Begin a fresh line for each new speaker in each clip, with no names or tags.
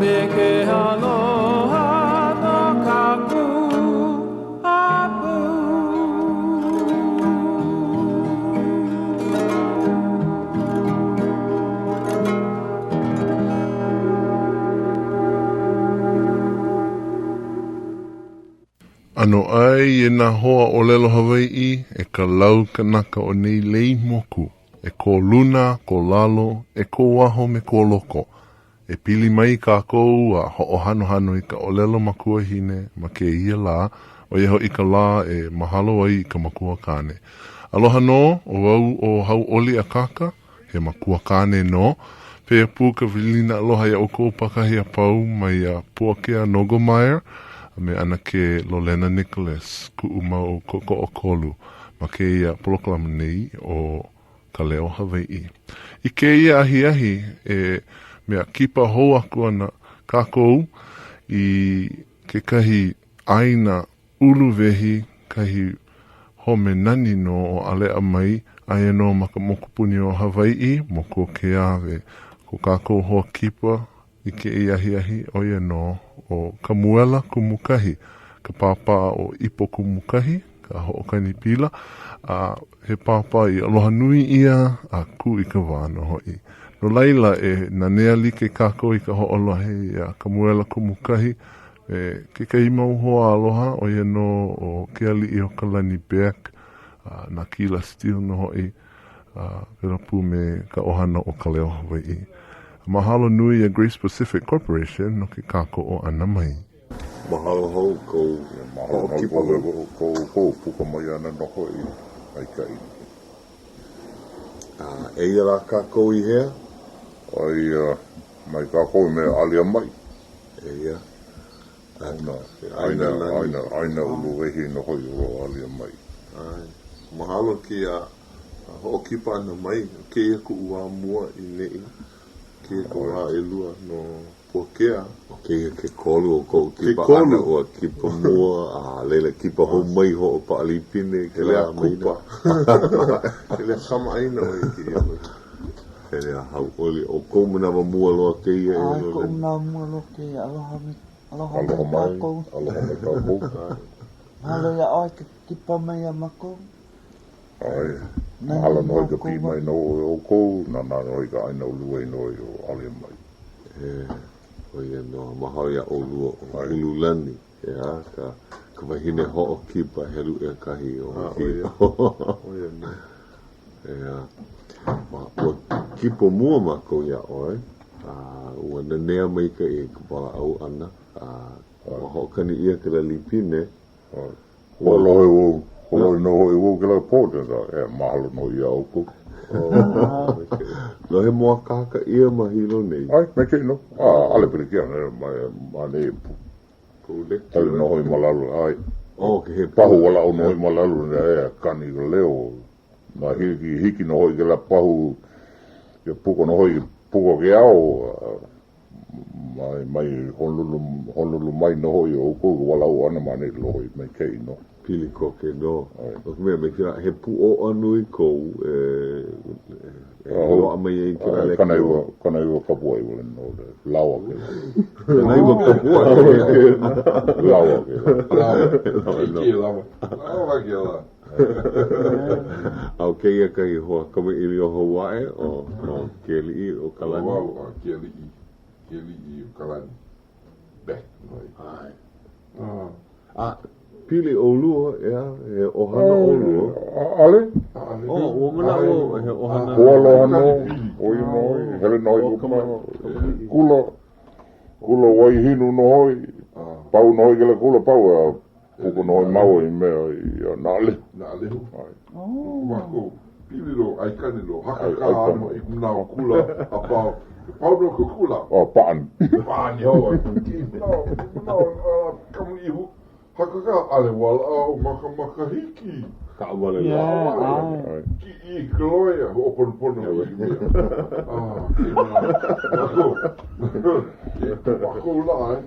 Me ke aloha no kākou a pau.
ʻAnoʻai e nā hoa ʻōlelo Hawaiʻi, e ka lau kanaka o nei lei moku, e kō luna, kō lalo, e kō waho me kō loko. E pili mai kākou a hoʻohanohano i ka ʻōlelo makuahine ma kēia lā, ʻo ia hoʻi ka lā e mahalo ai i ka makua kāne. Aloha nō, ʻo au ʻo Hauʻoli Akaka, he makua kāne nō. Pēia pū ka welina aloha iā ʻoukou pākahi a pau mai iā Puakea Nogelmeier a me ʻAnakē Lolena Nicholas, kuʻu mau kōkoʻokolu ma kēia polokalamu nei ʻo Ka Leo Hawaiʻi. I kēia ahiahi e mea kipa hou aku ana kākou i kekahi ʻāina uluwehi, kahi home nani nō o ʻAleʻa mai, aia nō ma ka mokupuni o Hawaiʻi, moku o Keawe. Ko kākou hoa kipa i kēia ahiahi, ʻo ia nō ʻo Kamuela Kumukahi, ka pāpā o Ipo Kumukahi, ka hoʻokani pila, a he pāpā i aloha nui ʻia a kūikawā nō hoʻi. No laila, e nanea like kākou i ka hoʻolohe iā Kamuela Kumukahi me kekahi mau hoa aloha, ʻo ia nō ʻo Kealiʻiokalani Beck, a na Kila Steele nō hoʻi, a pēlā pū me ka ʻohana o Ka Leo Hawaiʻi. Mahalo nui iā Grace Pacific Corporation no ke kākoʻo ʻana mai.
Mahalo hou kou hoʻokipa hou. Kou hoʻopuka mai ʻana nō hoʻi, maikaʻi.
A eia lā kākou i hea?
Aia mai kākou i mea alia mai.
Eia.
ʻAina, ʻaina, ʻaina, ʻaina uluwehi nō hoʻi o alia mai.
ʻAe. Mahalo kēia hoʻokipa ʻana mai. Kēia kuʻu wā mua i neʻi. Kēia ka wā ʻelua no Puakea. ʻO kēia ke kolu o koʻu kipa ʻana, ua kipa mua, a laila kipa hou mai hoʻopaʻalipine
kēlā kupa. Hele a kamaʻāina ʻoe i kēia mea.
Hele a hauʻoli. ʻO kou manawa mua loa kēia e
ʻAe, koʻu manawa mua loa kēia. Aloha mai, aloha mai kākou.
Aloha mai kākou.
Mahalo iā ʻoe ke kipa mai iā mākou.
ʻAe, mahalo nō i ka piʻi mai nō o ʻoukou, nānā nō i ka ʻāina uluwehi nō i o alia mai.
E, ʻo ia nō, mahalo iā ʻolua ʻo Ululani, ʻeā, ka, ka wahine hoʻokipa helu ʻekahi o Hilo.
ʻO ia nō.
ʻEā, ma, ua kipa mua mākou iā ʻoe, a ua nanea maikaʻi ka walaʻau ʻana, a ua hoʻokani ʻia kēlā lipine,
Ua lohe wau, lohe nō hoʻi wau kēlā pō, e mahalo nō iā ʻoukou.
Lohe mōakāka ʻia ma Hilo nei.
ʻAe, maikaʻi nō. A, ʻaʻole pilikia, ma nei hele nō hoʻi ma lalo, ʻae.
Oh, he
pahu walaʻau nō hoʻi ma lalo, e kani ka leo. Ma hiki, hiki nō hoʻi kēlā pahu, ia puka nō hoʻi, puka ke ao, Mai, mai Honolulu, Honolulu mai nō hoʻi ʻoukou i ka walaʻau ʻana ma ʻaneʻi lohe maikaʻi nō.
Pili koke nō. No ka mea, me kēlā, he pūʻōʻa nui kou e, e loaʻa mai ai kēlā lekiō.
90, 90 kapuaʻi wale nō, lawa kēlā.
90 kapuaʻi?
Lawa kēlā.
Lawa. Lawa.
Lawa kēlā.
A ʻo kēia kahi hoa kamaʻilio hou aʻe ʻo Kealiʻi o Kalani.
ʻO wau a Kealiʻi, Kealiʻi o Kalani. Beck nō ia.
ʻAe. A pili ʻolua, ʻeā, he ʻohana ʻolua.
ʻAʻole.
Oh, ua manaʻo au he ʻohana.
Hoa aloha nō, ʻo ia nō, hele nō i kula, kula Waihinu nō hoʻi, pau nō hoʻi kēlā kula, pau a Puka nō i maua i mea i Naʻalehu.
Naʻalehu. Oh. Mākou, pili lo, ʻaikani lo, hakakā no i nā kula a pau. Pau no ke kula.
Oh, pāʻani.
Pāʻani hou aku. No, no, kamaliʻi hakakā ʻale walaʻau ma ka makahiki.
Kaʻawale lā.
Kaʻawale. Kiʻi i ka loea, hoʻoponopono i mea. Ah, mākou. Mākou lā, eh.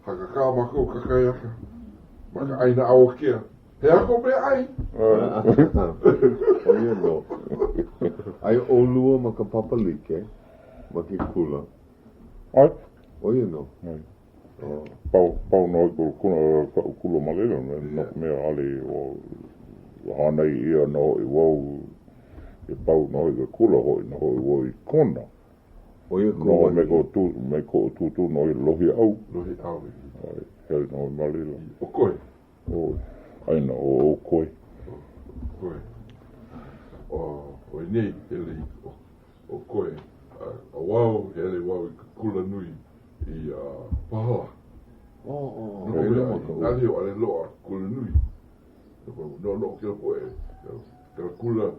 Hakakā mākou kakahiaka ma ka ʻaina awakea. He aha kou meaʻai?
ʻO ia nō. Aia ʻolua ma ka papa like ma ke kula.
ʻAe.
ʻO ia nō.
Pau, pau nō i ko kula, kaʻu kula ma laila, no ka mea, ʻaʻole ua hānai ʻia nō hoʻi wau e pau nō hoʻi ke kula, hoʻi nō hoʻi wau i Kona.
ʻO ia kou
Noho me koʻu tū, me koʻu tūtū nō i Lohiʻau.
Lohiʻau.
ʻAe, hele nō hoʻi ma laila.
ʻO Koe.
ʻO, ʻāina ʻo ʻOkoe.
ʻO Koe. ʻO, ʻoi nei, hele i, ʻo, ʻo Koe. A wau, hele wau i ke kula nui i Pahala.
Oh, oh, oh.
No ka mea, i nā leo ʻaʻole loaʻa ke kula nui. No, no, kēlā poʻe, kēlā kula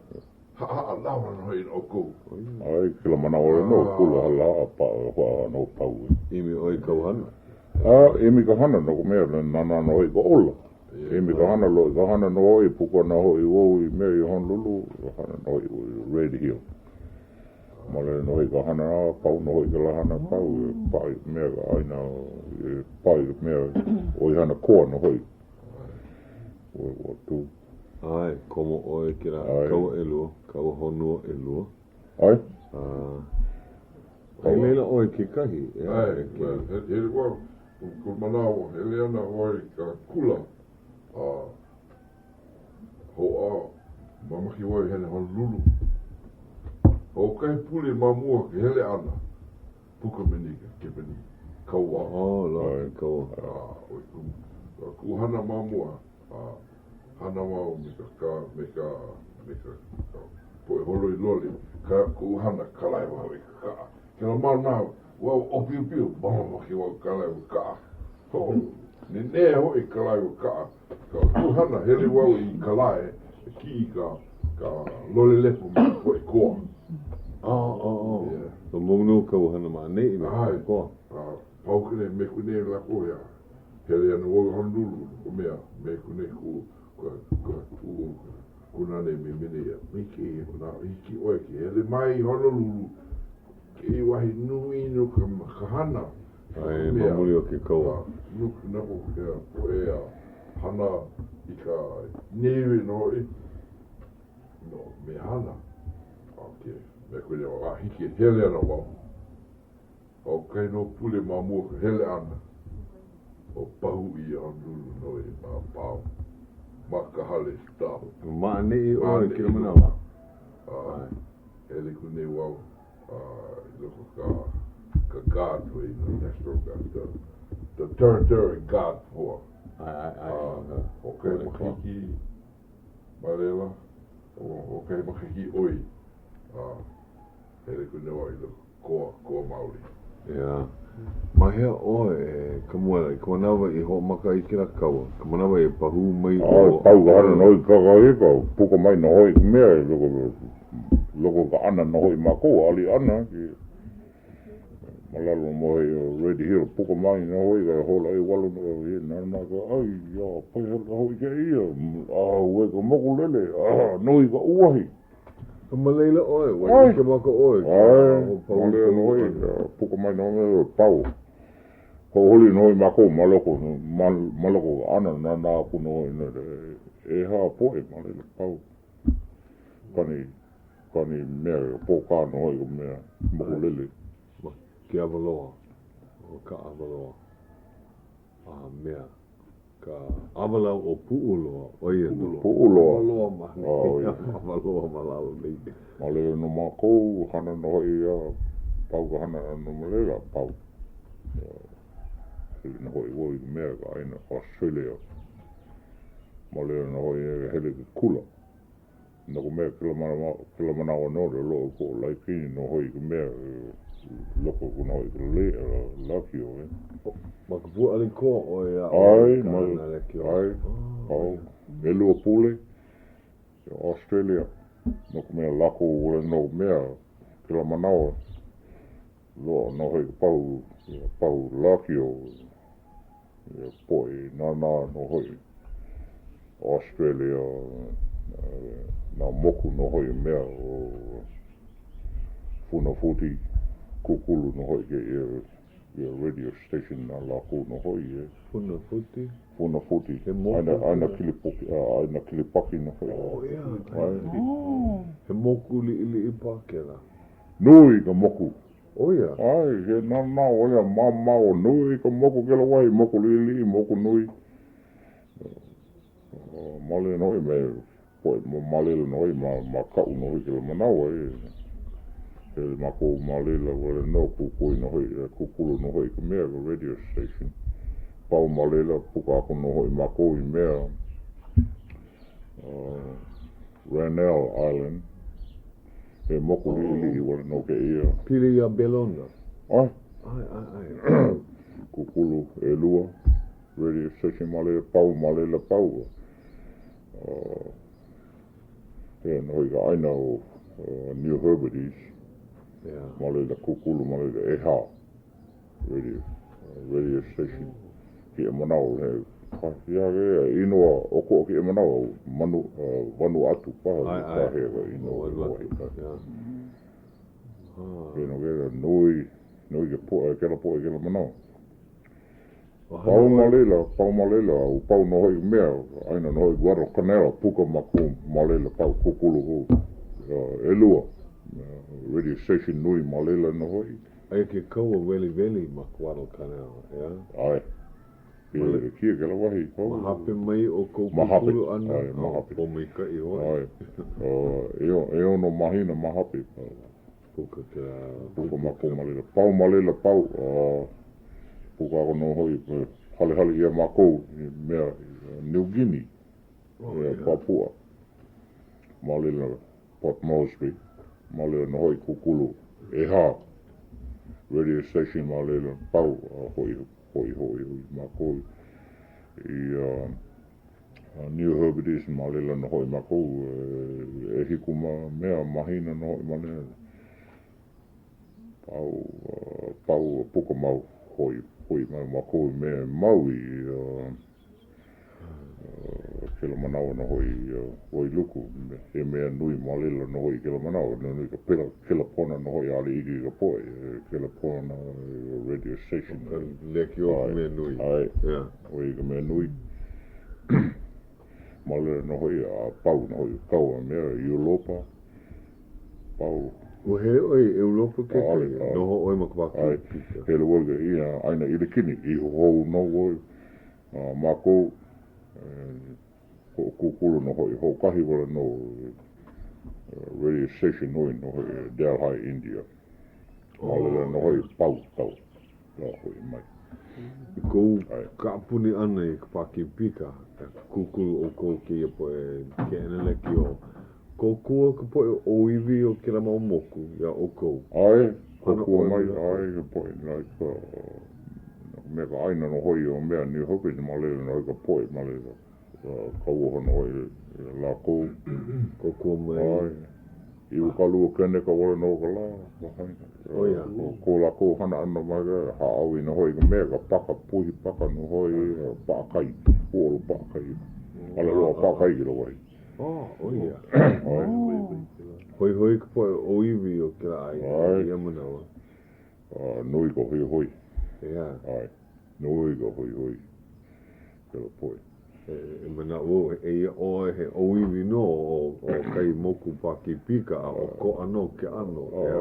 haʻahaʻa lawa nō hoʻi no ʻoukou.
ʻAe, kēlā manawa wale nō, kula hala pa, hua no pau.
ʻImi ʻoe i kau hana?
A, ʻimi ka hana, no ka mea, nānā nō hoʻi ka ola. ʻImi ka hana, loaʻa ka hana nō hoʻi, puka nō hoʻi wau i mea i Honolulu, hana nō hoʻi wau i Red Hill. Ma laila nō hoʻi ka hana, a pau nō hoʻi kēlā hana, pau, e paʻa i ka mea, ka ʻāina, e paʻa i ka mea, ʻoihana koa nō hoʻi. Ua, ua tū.
ʻAe, komo ʻoe i kēlā kaua ʻelua, kaua honua ʻelua.
ʻAe.
A, a i laila ʻoe kekahi, ʻeā?
ʻAe, hele wau, koʻu manawa, hele ana wau i ka kula, a hoʻā, mamake wau e hele Honolulu. Hoʻokahi pule ma mua ke hele ʻana, puka mai nei ka Kepani kaua.
Oh, loa ke kaua.
A, ʻoi ku, kuʻu hana ma mua, a hana wau me ka, ka, me ka, me ka, ka poʻe holoi lole, ka, kuʻu hana kalaiwa hoʻi ka kaʻa. Kēlā manawa, wau ʻōpiopio, mamake wau kalaiwa kaʻa. Hoʻo, nenea hoʻi kalaiwa kaʻa. Ka kuʻu hana, hele wau i ka lae e kiʻi i ka, ka lole lepo me ka poʻe koa.
Oh, oh, oh. Yeah. So mau nō kau hana ma ʻaneʻi me ka poʻe koa.
A, pau ku nei, me ku nei lākou hea. Hele ana wau i Honolulu, no ka mea, me ku nei ku, ka, ka, ku, kunāne me mene ia. Me kēia, nā, hiki ʻoe ke hele mai i Honolulu, kēia wahi nui no ka, ka hana.
ʻAe, ma muli o ke kaua.
Nuku naku ke poʻe a hana i ka nēwe nō hoʻi, no me hana. A ke mea koe nei, a hiki e hele ana wau. ʻO kahi nō pule ma mua ka hele ʻana, ʻo pahu ʻia Honolulu nō e ma pau, ma ka hale stop.
Ma ʻaneʻi ʻoe kēia manawa.
A hele ku nei wau. i loko ka ka guard hoʻi, no National Guard, the, the Territorial Guard hoa.
ʻAe, ʻae, ʻae.
ʻO kahi makahiki ma laila, ʻo kahi makahiki ʻoi, a hele ku nei wau i loko koa, koa maoli.
Yeah. Ma hea ʻoe e Kamuela i ka manawa i hoʻomaka ai kēlā kaua, ka manawa e pahū mai
ʻo. ʻAe, pau ka hana nō i kakahiaka, puka mai nō hoʻi ka mea i loko, loko ka ʻana nō hoʻi mākou, ʻaʻole i ʻana, ma lalo nō hoʻi o Red Hill, puka mai nō hoʻi ka hola ʻewalu nō, e nānā ka ʻai, a pehea lā hoʻi kēia, a uē ka mokulele, a nui ka uahi.
A ma laila ʻoe, ua ʻike maka ʻoe.
ʻAe, ma laila nō hoʻi, puka mai nō me pau. Hoʻohuli nō hoʻi mākou ma loko, ma, ma loko o ka ʻana, nānā aku nō hoʻi no ʻehā poʻe ma laila pau. Pani, pani mea, pōkā nō hoʻi ka mea, mokulele.
Ma ke awaloa, o ka awaloa, a mea. Ka awalau o Puʻuloa, ʻo ia nō.
Puʻuloa.
Awaloa ma nei, awaloa ma lalo nei.
Ma laila nō mākou, hana nō hoʻi ia, pau ka hana ʻana ma laila, pau. Hele nō hoʻi wau i ka mea, ka ʻāina Australia. Ma laila nō hoʻi e hele i ke kula. No ka mea, kēlā manawa, kēlā manawa nō, loaʻa koʻu laikini nō hoʻi i ka mea, loko aku nō hoʻi i ka le, lākio, e.
Ma ka pūʻali koa ʻoe e aʻo ai i ka hana lēkiō?
ʻAe, pau. ʻElua pule, Australia, no ka mea, lako wale nō mea, kēlā manawa, loaʻa nō hoʻi ka pahu, pahu lākio, Ia poʻe nānā nō hoʻi Australia, nā moku nō hoʻi mea o Funafuti, kūkulu nō hoʻi kēia ia radio station na lākou nō hoʻi e.
Funafuti?
Funafuti.
He moku
ʻāina, ʻāina Kilipoki, ʻāina Kilipaki nō hoʻi.
Oh, yeah. ʻAe. He moku liʻiliʻi paha kēlā.
Nui ka moku.
ʻO ia?
ʻAe, he nanao wale a mamao nui ka moku kela wahi, moku liʻiliʻi, moku nui. Ma laila nō hoʻi me poʻe ma laila nō hoʻi ma makaʻu nō hoʻi kela manawa e. Hele mākou ma laila wale nō kukui nō hoʻi, kūkulu nō hoʻi ka mea, ka radio station. Pau ma laila, puka aku nō hoʻi mākou i mea, Rennell Island. He moku liʻiliʻi wale nō kēia.
Pili iā Bellona?
ʻAe.
ʻAe, ʻae, ʻae.
Kūkulu ʻelua, radio station ma laila, pau ma laila, pau. He nō hoʻi ka ʻāina o New Hebrides. Ma laila kūkulu ma laila ʻehā radio, radio station. Kēia manawa, he ia he inoa ʻokoʻa kēia manawa, manu, Vanuatu paha, kāhea ka inoa o wahi. He no kēlā nui, nui ke poʻe, kēlā poʻe kēlā manawa. Pau ma laila, pau ma laila, a ua pau nō hoʻi ka mea, ʻāina nō hoʻi Guadalcanal, puka mākou ma laila, pau kūkulu hou. ʻElua, radio station nui ma laila nō hoʻi.
Aia ke kaua weliweli ma Guadalcanal, ʻeā?
ʻAe. Pilikia kēlā wahi.
Ma hape mai o kou kūkulu ʻana? ʻAe, ma hape. Pōmaikaʻi hoʻi.
ʻAe. ʻEono mahina ma hape.
Puka ka...
Puka mākou ma laila. Pau ma laila, pau. Puka aku nō hoʻi, halihali ʻia mākou i mea, New Guinea, Papua. Ma laila, Port Moresby. Ma laila nō hoʻi kūkulu ʻehā radio station ma laila, pau a hoʻi, hoʻi, hoʻi, hoʻi mākou i New Hebrides ma laila nō hoʻi mākou ʻehiku mea mahina nō hoʻi ma laila. Pau, pau puka mau hoʻi, hoʻi mai mākou i me Maui kēlā manawa nō hoʻi Wailuku, he mea nui ma laila nō hoʻi kēlā manawa, nui ka pela, kelepona nō hoʻi ʻaʻole ʻike i ka poʻe, kelepona, radio station.
ʻO ka lekiō ka mea nui.
ʻAe, ʻo ia ka mea nui. Ma laila nō hoʻi a pau nō hoʻi ka kaua mea Iulopa, pau.
Ua hele ʻoe i ʻEulopa kekahi? Noho ʻoe ma ka Pākīpika?
Hele wau i ʻāina ʻIlikini, iho hou nō wau. A mākou, e hoʻokūkulu nō hoʻi, hoʻokahi wale nō radio station nui nō hoʻi e Delhi, India. Ma laila nō hoʻi pau kau lā hoʻi mai.
I kou kaʻapuni ʻana i ka Pākīpika, e kūkulu ʻoukou kēia poʻe keʻena lekiō. Kōkua ka poʻe ʻōiwi o kēlā mau moku iā ʻoukou.
ʻAe, kōkua mai, ʻae ka poʻe, like, me ka ʻāina nō hoʻi o mea New Hebrides ma laila nō hoʻi ka poʻe ma laila, kauoha nō hoʻi lākou.
Kōkua mai.
ʻAe, 20 keneka wale nō ka lā,
ʻO ia.
Ko lākou hana ʻana mai, hāʻawi nō hoʻi ka mea, ka paka, puhi paka nō hoʻi, paʻakai, puʻolo paʻakai. ʻAʻole loaʻa paʻakai i kēlā wahi.
Oh, ʻo ia. Hoihoi ka poʻe ʻōiwi o kēlā ʻāina i ia manawa.
Nui ka hoihoi.
ʻEā.
ʻAe, nui ka hoihoi kēlā poʻe.
E manaʻo wau, eia ʻoe he ʻōiwi nō o kahi moku Pākīpika a ʻokoʻa nō ke ʻano, ʻeā?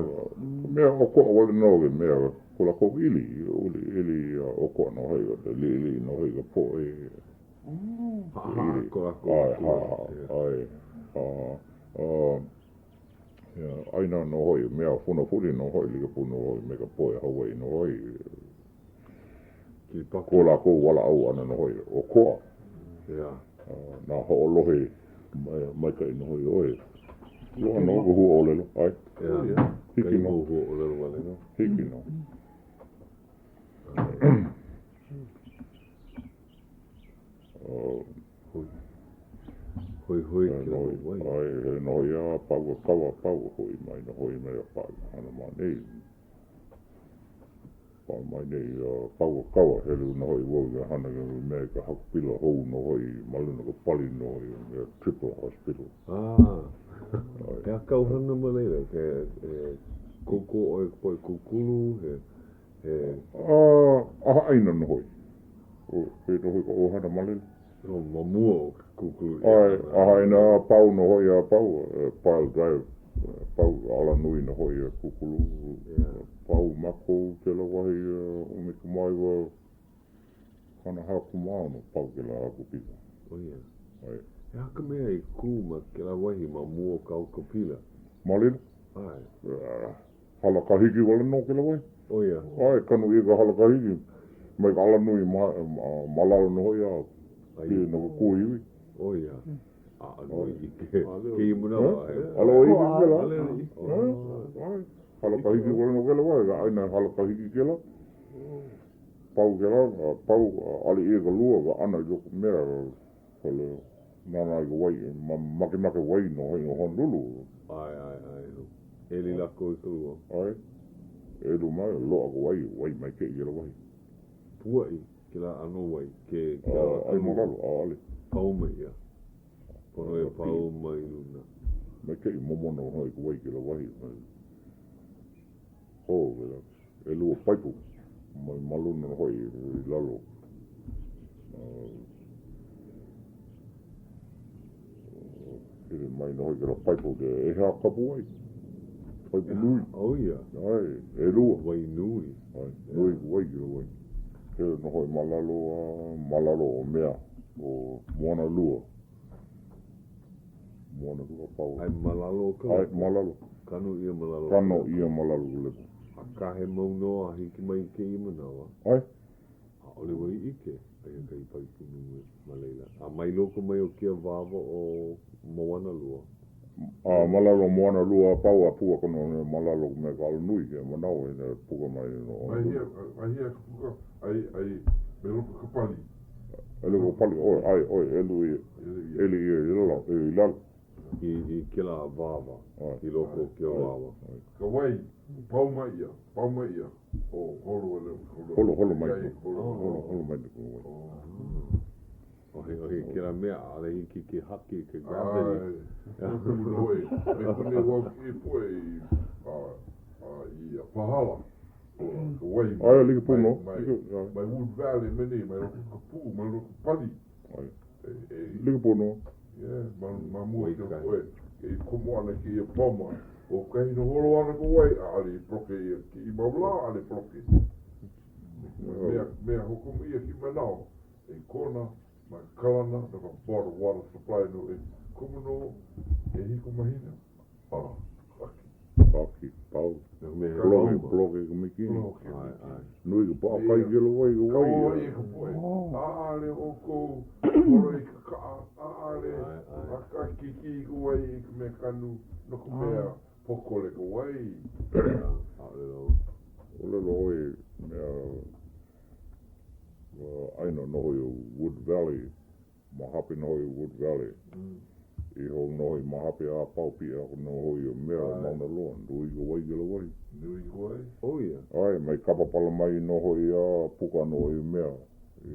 Mea ʻokoʻa wale nō ke mea ko lākou ʻili, ʻili ʻokoʻa nō hoʻi, liʻiliʻi nō hoʻi ka poʻe.
Haʻahaʻa ko lākou
akua. ʻAe, ʻae, ʻāina nō hoʻi, mea Funafuti nō hoʻi, like pū nō hoʻi me ka poʻe Hawaiʻi nō hoʻi. Ko lākou walaʻau ʻana nō hoʻi, ʻokoʻa. Nā hoʻolohe maikaʻi nō hoʻi ʻoe. Loaʻa nō ka huaʻōlelo, ʻae. Hiki nō. Hiki nō.
Hoihoi kēlā mau wahi.
ʻAe, hele nō hoʻi a pau ka kaua, pau, hoʻi mai nō hoʻi mai a paʻa ka hana ma nei. Paʻa mai nei a pau ka kaua, hele nō hoʻi wau i ka hana me ka hakupila hou nō hoʻi ma luna o ka pali nō hoʻi, me Tripler Hospital.
Ah, he aha kāu hana ma laila? He kōkua ʻoe i ka poʻe kūkulu? He
He. A ʻahaʻaina nō hoʻi. He nō hoʻi ka ʻohana ma laila.
Oh, ma mua o ke kūkulu ʻia
ʻana. ʻAe, ʻahaʻaina a pau nō hoʻi a pau, pile drive. Pau alanui nō hoʻi a kūkulu. Pau mākou kēlā wahi 19 46, pau kēlā haukapila.
ʻO ia.
ʻAe.
He aha ka mea i kū ma kēlā wahi ma mua o ka haukapila?
Ma laila?
ʻAe.
Hala kahiki wale nō kēlā wahi.
ʻO ia.
ʻAe, kanu ʻia ka hala kahiki mai ka alanui ma, ma lalo nō hoʻi a pili no ke kuahiwi.
ʻO ia. ʻAʻole wau i ʻike. Kēia manawa, ʻae.
ʻAʻole ʻoe ʻike kēlā? ʻAe. Hala kahiki wale nō kēlā wahi, ka ʻāina hala kahiki kēlā. Pau kēlā, pau, ʻale ʻia ka lua, ka ʻana i loko mea, hele, nānā i ka wai, makemake wai nō hoʻi no Honolulu.
ʻAe, ʻae, ʻae. ʻEli lākou i ka lua.
ʻAe. ʻElu mai, loaʻa ka wai, wai maikaʻi kēlā wahi.
Puaʻi kēlā ʻano wai, ke, ke
ʻAe ma lalo, ʻaʻole.
Pauma ia. Pono e pauma i luna.
Maikaʻi momona nō hoʻi ka wai kēlā wahi. Hou, ʻelua paipu mai ma luna nō hoʻi i lalo. Hele mai nō hoʻi kēlā paipu ke ʻehā kapuaʻi. Paipu nui.
ʻO ia.
ʻAe, ʻelua.
Wai nui.
ʻAe, nui ka wai kēlā wahi. Hele nō hoʻi ma lalo a ma lalo o mea, o Moanalua. Moanalua pau.
ʻAe ma lalo o ka
lepo. ʻAe, ma lalo.
Kanu ʻia ma lalo.
Kanu ʻia ma lalo o ka lepo.
A kahe mau nō a hiki mai i kēia manawa.
ʻAe.
ʻAʻole wau i ʻike, aia kahi paipu nui ma laila. A mai loko mai o ke awāwa o Moanalua.
A ma lalo o Moanalua a pau a puka kono ma lalo me ka alanui kēia manawa i puka mai no.
Mai hea, mai hea ka puka, ai, ai, me loko ka pali.
E loko ka pali, ʻoe, ʻae, ʻoe, ʻelu ia, ʻeli ia i lalo, i lalo.
I, i kēlā awāwa, i loko o ke awāwa.
Ka wai,
pauma ia, pauma ia. O holo wale,
holo. Holo, holo mai. Holo, holo, holo mai ka wai.
ʻOhe, ʻohe kēlā mea, ʻaʻole hiki ke haki i ka gravity.
ʻAe, me puni wau i poʻe i, a, a, i
Pahala,
ka wai. ʻAe, like pū nō.
Mai, mai Wood Valley me nei, mai loko ka puʻu, mai loko ka pali.
ʻAe. Like pū nō.
Yeah, ma, ma mua ke poʻe, e komo ana kēia pauma, ʻo kahi no holo ana ka wai, ʻaʻole i poloke ia kiʻi mau lā, ʻaʻole i poloke. Mea, mea hoʻokomo ʻia ke manaʻo, e Kona, ma ke kalana, no ka Board of Water Supply no e komo nō ʻehiku mahina, a
kaki. Kaki, pau. Poloke, poloke ka mikini. Nui ka paʻakai kēlā wai ka wai.
Kau i ka poʻe. ʻAʻole ʻoukou holo i ka kaʻa, ʻaʻole akakiki i ka wai i ka mea kanu, no ka mea, pōkole ka wai. ʻAʻole loa.
ʻŌlelo ʻoe mea ʻāina nō hoʻi o Wood Valley, ma hope nō hoʻi o Wood Valley. Iho nō hoʻi ma hope a pau piʻi aku nō hoʻi o mea o Mauna Loa, nui ka wai kēlā wahi.
Nui ka wai? ʻO ia.
ʻAe, mai Kapapala mai nō hoʻi a puka nō i mea, i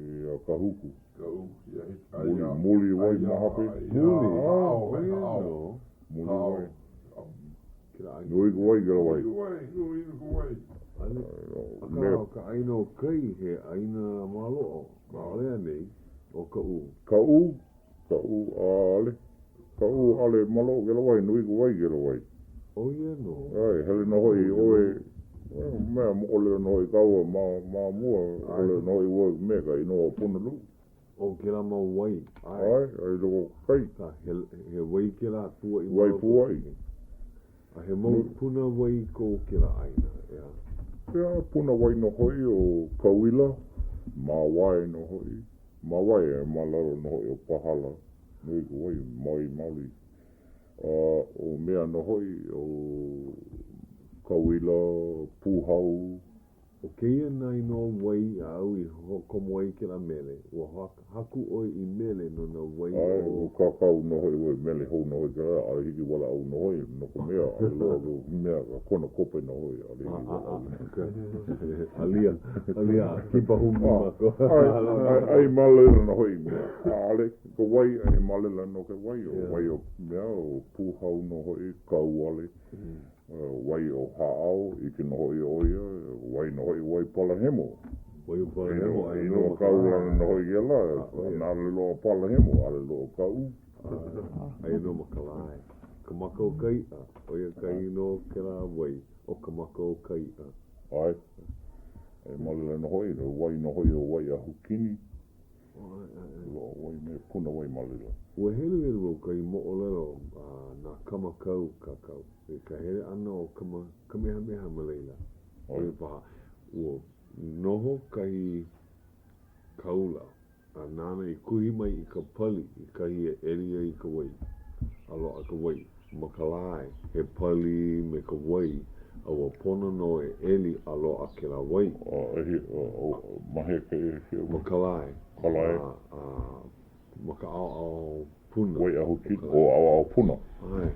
Kahuku.
Kahuku, ia he
Muli, muli wai ma hope.
Muli? ʻO ia nō.
Muli wai. Nui ka wai kēlā wahi.
Nui ka wai, nui ka wai. Akā, ʻo ka ʻāina o kai, he ʻāina maloʻo, ʻaʻole anei, ʻo Kaʻū?
Kaʻū, Kaʻū, ʻaʻole. Kaʻū, ʻaʻole maloʻo kēlā wahi, nui ka wai kēlā wahi.
ʻO ia nō.
ʻAe, hele nō hoʻi ʻoe, mea moʻolelo nō hoʻi kāua ma, ma mua, ʻōlelo nō hoʻi ʻoe me ka inoa o Punaluu.
ʻO kēlā mau wai,
ʻae. ʻAe, a i loko o ka kai.
Ka, he, he wai kēlā puaʻi
Wai puaʻi.
A he mau puna wai ko kēlā ʻāina, ʻeā?
ʻEā, puna wai nō hoʻi ʻo Kauila, Māwae nō hoʻi. Māwae, ma lalo nō hoʻi o Pahala, nui ka wai, maui maoli. A ʻo mea nō hoʻi, ʻo Kauila, Pūhau,
ʻO kēia nā inoa wai āu i hoʻokomo ai i kēlā mele, ua haku ʻoe i mele no nā wai
o. ʻAe, ua kākau nō hoʻi ʻoe mele hou nō hoʻi kēlā, ʻaʻole hiki walaʻau nō hoʻi, no ka mea, ʻaʻole loa ka mea, ka kona kope nō hoʻi, ʻaʻole hiki walaʻau.
Alia, alia, kipa humi mākou.
ʻAe, ʻae, ʻae ma laila nō hoʻi mea, ʻaʻole ka wai, ʻae ma laila nō ke wai, ʻo wai o mea, ʻo Pūhau nō hoʻi, Kauale. Wai o Hāʻao, ʻike nō hoʻi ʻo ia, wai nō hoʻi Waipalahemo.
Waipalahemo,
ʻae nō. Inoa kaulana nō hoʻi kēlā, ʻaʻole loa Palahemo, ʻaʻole loa Kaʻū.
Aia nō ma ka lae.
Ka maka o ka iʻa, ʻo ia ka inoa o kēlā wai, ʻo ka maka o ka iʻa.
ʻAe. E ma laila nō hoʻi, no wai nō hoʻi o Waiʻahukini. Loaʻa wai me Puna wai ma laila.
Ua heluhelu wau kahi moʻolelo a nā Kamakau kākau i ka hele ʻana o Kama, Kamehameha ma laila. ʻO ia paha, ua noho kahi kāula a nāna i kuhi mai i ka pali i kahi e ʻeli ai ka wai, a loaʻa ka wai ma ka lae, he pali me ka wai, a ua pono nō e ʻeli a loaʻa kēlā wai.
Ma hea kēia?
Ma ka lae.
Ka lae.
A, ma ka ʻaoʻao Puna.
Waiʻahukini, o ʻaoʻao Puna.
ʻAe.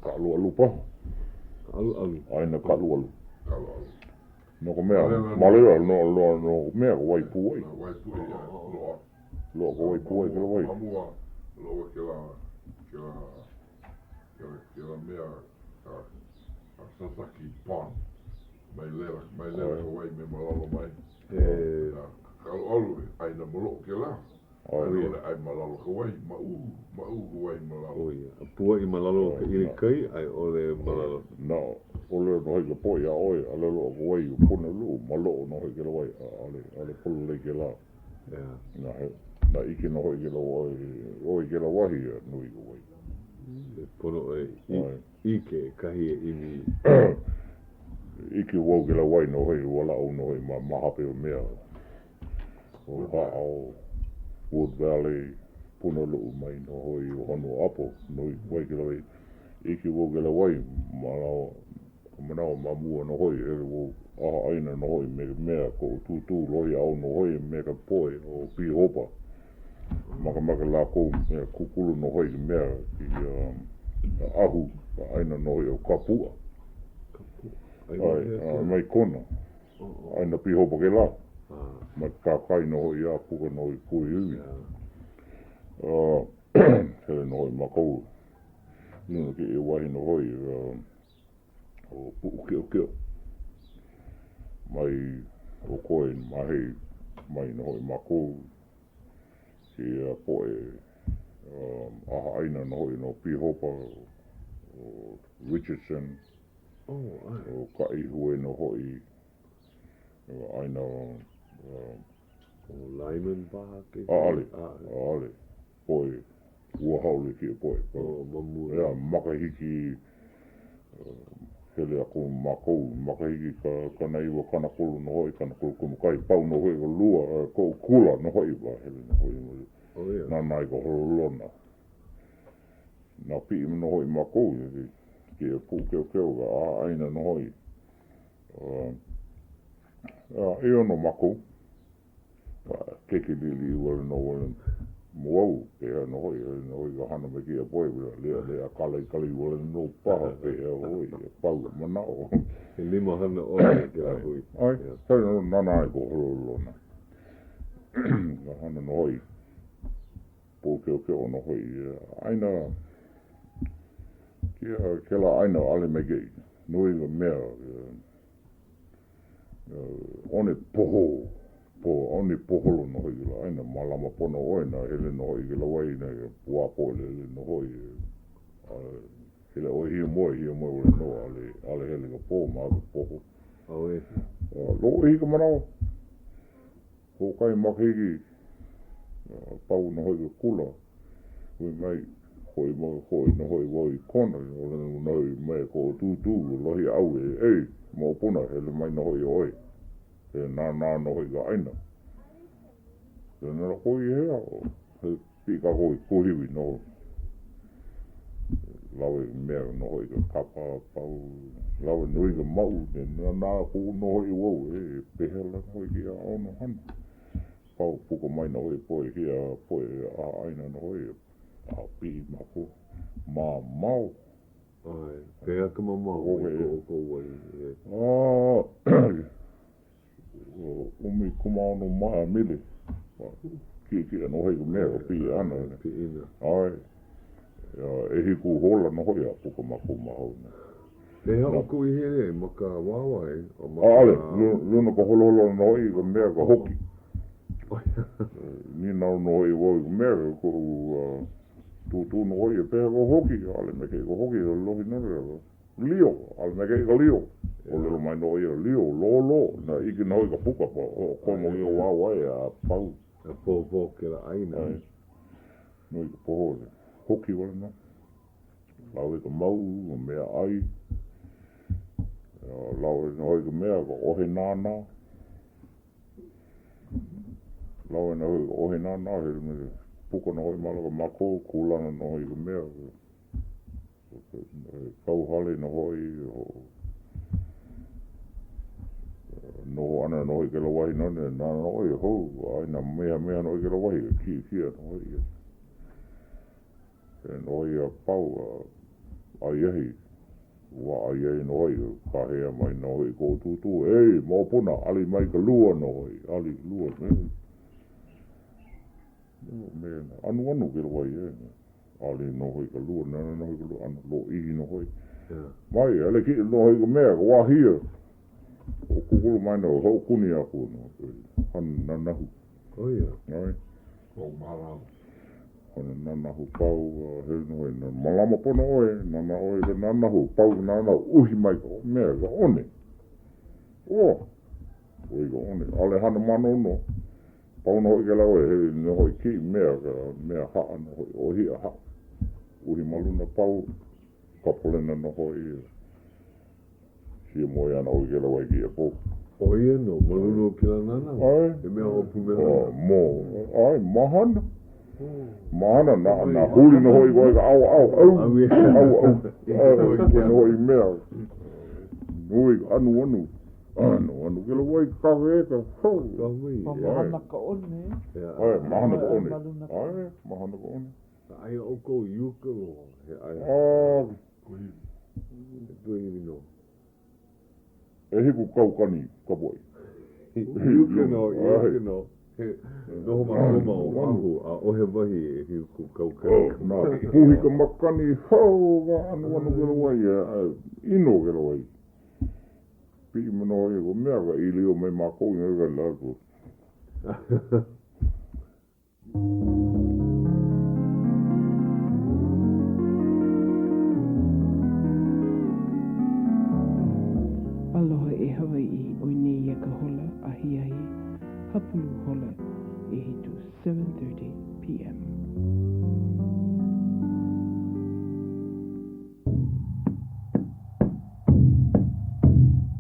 Kaʻaluʻalu paha.
Kaʻaluʻalu.
ʻĀina Kaʻaluʻalu.
Kaʻaluʻalu.
No ka mea, ma laila, no, no, no ka mea, ka wai puaʻi.
Ka wai puaʻi, loaʻa.
Loaʻa ka wai puaʻi kela wai.
Ma mua, loaʻa kela, kela, kela, kela mea, ka, ka Sasaki Pond. Mai laila, mai laila ka wai me malalo mai.
E.
Kaʻaluʻalu, ʻāina maloʻo kela. ʻAʻole ʻae ma lalo ka wai, maʻū, maʻū ka wai ma lalo.
ʻO ia, a puaʻi ma lalo o ka ʻili kai, a i ʻole ma lalo.
Na, ʻōlelo nō hoʻi ka poʻe iā ʻoe, ʻaʻole loaʻa ka wai o Punaluʻu, maloʻo nō hoʻi kēlā wai, ʻaʻole, ʻaʻole pololei kēlā.
Yeah.
Na, he, na ʻike nō hoʻi kēlā wai, ʻoe i kēlā wahi, a nui ka wai.
E pono ʻoe i ʻike kahi e ʻimi.
ʻIke wau kēlā wai nō hoʻi, ua laʻu nō hoʻi ma, ma hope o mea. ʻO Kaʻao, Wood Valley, Punaluʻu mai nō hoʻi o Honuaʻapo, nui ka wai kēlā wai. ʻIke wau kēlā wai, manawa, ka manawa ma mua nō hoʻi, hele wau ʻaha ʻaina nō hoʻi me ka mea koʻu tūtū Lohiʻau nō hoʻi me ka poʻe o Pīhopa. Makemake lākou mea kūkulu nō hoʻi ka mea i ahu ka ʻāina nō hoʻi o Kapuʻa. Kapuʻa. Mai Kona. ʻĀina Pīhopa kēlā. Mai kahakai nō hoʻi a puka nō i kuahiwi. Hele nō hoʻi mākou i luna kēia wahi nō hoʻi ʻo Puʻukeʻokeʻo. Mai ʻo koe Mahei mai nō hoʻi mākou kēia poʻe ʻahaʻaina nō hoʻi no Pīhopa, ʻo Richardson, ʻO Kaʻihue nō hoʻi, ʻāina.
ʻO Lyman paha kekahi?
ʻAʻole, ʻaʻole. Poʻe, ua haole kēia poʻe.
Oh, ma mua.
Yeah, makahiki, hele aku mākou, makahiki ka 90 30 nō hoʻi, 30 kumukahi, pau nō hoʻi ka lua, koʻu kula nō hoʻi, ua hele nō hoʻi.
Oh, yeah.
Nānā i ka holoholona. Nā piʻi nō hoʻi mākou i kēia Puʻukeokeo ka ʻahaʻaina nō hoʻi. A ʻeono mākou, keiki liʻiliʻi wale nō wale nō au, pehea nō hoʻi, hele nō hoʻi ka hana me kēia poʻe, leʻaleʻa kalaikalai wale nō paha, pehea hoʻi, a pau ka manaʻo.
He limahana ʻoe i kēlā hui.
ʻAe, hele nō nānā i ka holoholona. Ka hana nō hoʻi. Puʻukeokeo nō hoʻi ʻāina kēia kēlā ʻāina ʻaʻole maikaʻi nui ka mea one pohō one poholo nō hoʻi kēlā ʻāina mālama pono ʻoe na hele nō hoʻi kēlā wahi na wā pōʻeleʻele nō hoʻi a hele ʻoe hiamoe hiamoe wale nō ʻaʻole ʻaʻole hele ka pō ma ka poho.
ʻAuē.
Lōʻihi ka manawa. Hoʻokahi makahiki a pau nō hoʻi ke kula, hui mai, hoʻi mai, hoʻi nō hoʻi wau i Kona, ʻōlelo nō hoʻi mai koʻu tūtū, Lohiʻau e, ei, moʻopuna, hele mai nō hoʻi ʻoe, e nānā nō hoʻi ka ʻāina. E nā lako i hea, he piʻi kākou i kuahiwi nō. Lawe mea nō hoʻi ka kapa, pau, lawe nui ka maʻu, nānā aku nō hoʻi wau, e, pehea lā nō hoʻi kēia ʻano hana. Pau, puka mai nō hoʻi poʻe kēia poʻe ʻahaʻaina nō hoʻi, a piʻi mākou, mamao.
ʻAe, pehea ka mamao mai ko ʻoukou wahi?
A, 16 mile. Kiʻekiʻe nō hoʻi ka mea ka piʻi ʻana.
Piʻina.
ʻAe. ʻEhiku hola nō hoʻi a puka mākou ma home.
Pehea ʻoukou i hele ai ma ka wāwae?
ʻAʻole. Luna ka holoholona nō hoʻi i ka mea ka hoki. Nīnau nō hoʻi wau i ka mea koʻu. Tūtū nō hoʻi e pehea ka hoki, ʻaʻole maikaʻi ka hoki, lohi nō leo. Lio, ʻaʻole maikaʻi ka lio. ʻŌlelo mai nō ia, lio, lōlō, na ʻike nō hoʻi ka puka, hoʻokomo i ka wāwae a pau.
A pōpō kēlā ʻāina.
ʻAe. Nui ka pohō, hoki wale nō. Lawe ka mauʻu, ka mea ʻai. Lawe nō hoʻi ka mea, ka ʻohe nānā. Lawe nō hoʻi ka ʻohe nānā, he puka nō hoʻi ma loko o mākou, kūlana nō hoʻi ka mea. Kauhale nō hoʻi, noho ʻana nō hoʻi kēlā wahi nona, nānā ʻoe, hou, ʻāina mehameha nō hoʻi kēlā wahi, kiʻekiʻe nō hoʻi ia. E nō hoʻi a pau a ʻai ahi, ua ʻai ahi nō hoʻi, kāhea mai nō hoʻi koʻu tūtū, Ei, moʻopuna, ʻali mai ka lua nō hoʻi, ʻali ka lua. Me anuanu kēlā wahi, e. ʻAli nō hoʻi ka lua, nānā nō hoʻi ka lua, ʻano lōʻihi nō hoʻi. Mai, hele kiʻi nō hoʻi ka mea, ka wahie. Hoʻokūkulu mai nō, hoʻokuni aku nō, hana nanahu.
ʻO ia.
ʻAe.
Hoʻomālama.
Hana nanahu pau, hele nō hoʻi, mālama pono ʻoe, nānā ʻoe i ka nanahu, pau ka nanahu, uhi mai ka mea, ka one. ʻO, ʻoi ka one, ʻaʻole hana mānoanoa. Pau nō hoʻi kēlā ʻoe, hele nō hoʻi kiʻi mea, ka mea haʻa nō hoʻi, ʻōhiʻa haʻa. Uhi ma luna pau, ka palena nō hoʻi. Hiamoe ana ʻoe i kēlā wahi kēia pō.
ʻO ia nō, ma luna o kēlā nanahu?
ʻAe.
He mea hoʻopumehana?
Mō, ʻae, mahana. Mahana, na, na huli nō hoʻi ʻoe i ka ʻaoʻao, ʻau, ʻau, ʻau, ʻau, nō hoʻi mea. Nui ka anuanu. Anuanu kēlā wahi kakahiaka, hou.
Mahana ka one.
ʻAe, mahana ka one. ʻAe, mahana ka one.
ʻAi ʻoukou i uka loa, he ʻai.
A.
He kuahiwi nō.
7,000 kapuaʻi.
I uka nō, i uka nō. He noho mākou ma Oʻahu, ʻaʻohe wahi 7,000
kapuaʻi. Na puhi ka makani, hou, ka anuanu kēlā wahi, ʻino kēlā wahi. Piʻi manawa ia ka mea ka ʻīlio mai mākou i ka lākou.
Aloha e Hawaiʻi, ʻoi nei ia ka hola ahiahi hapulu hola ʻehitu, 7:30 PM.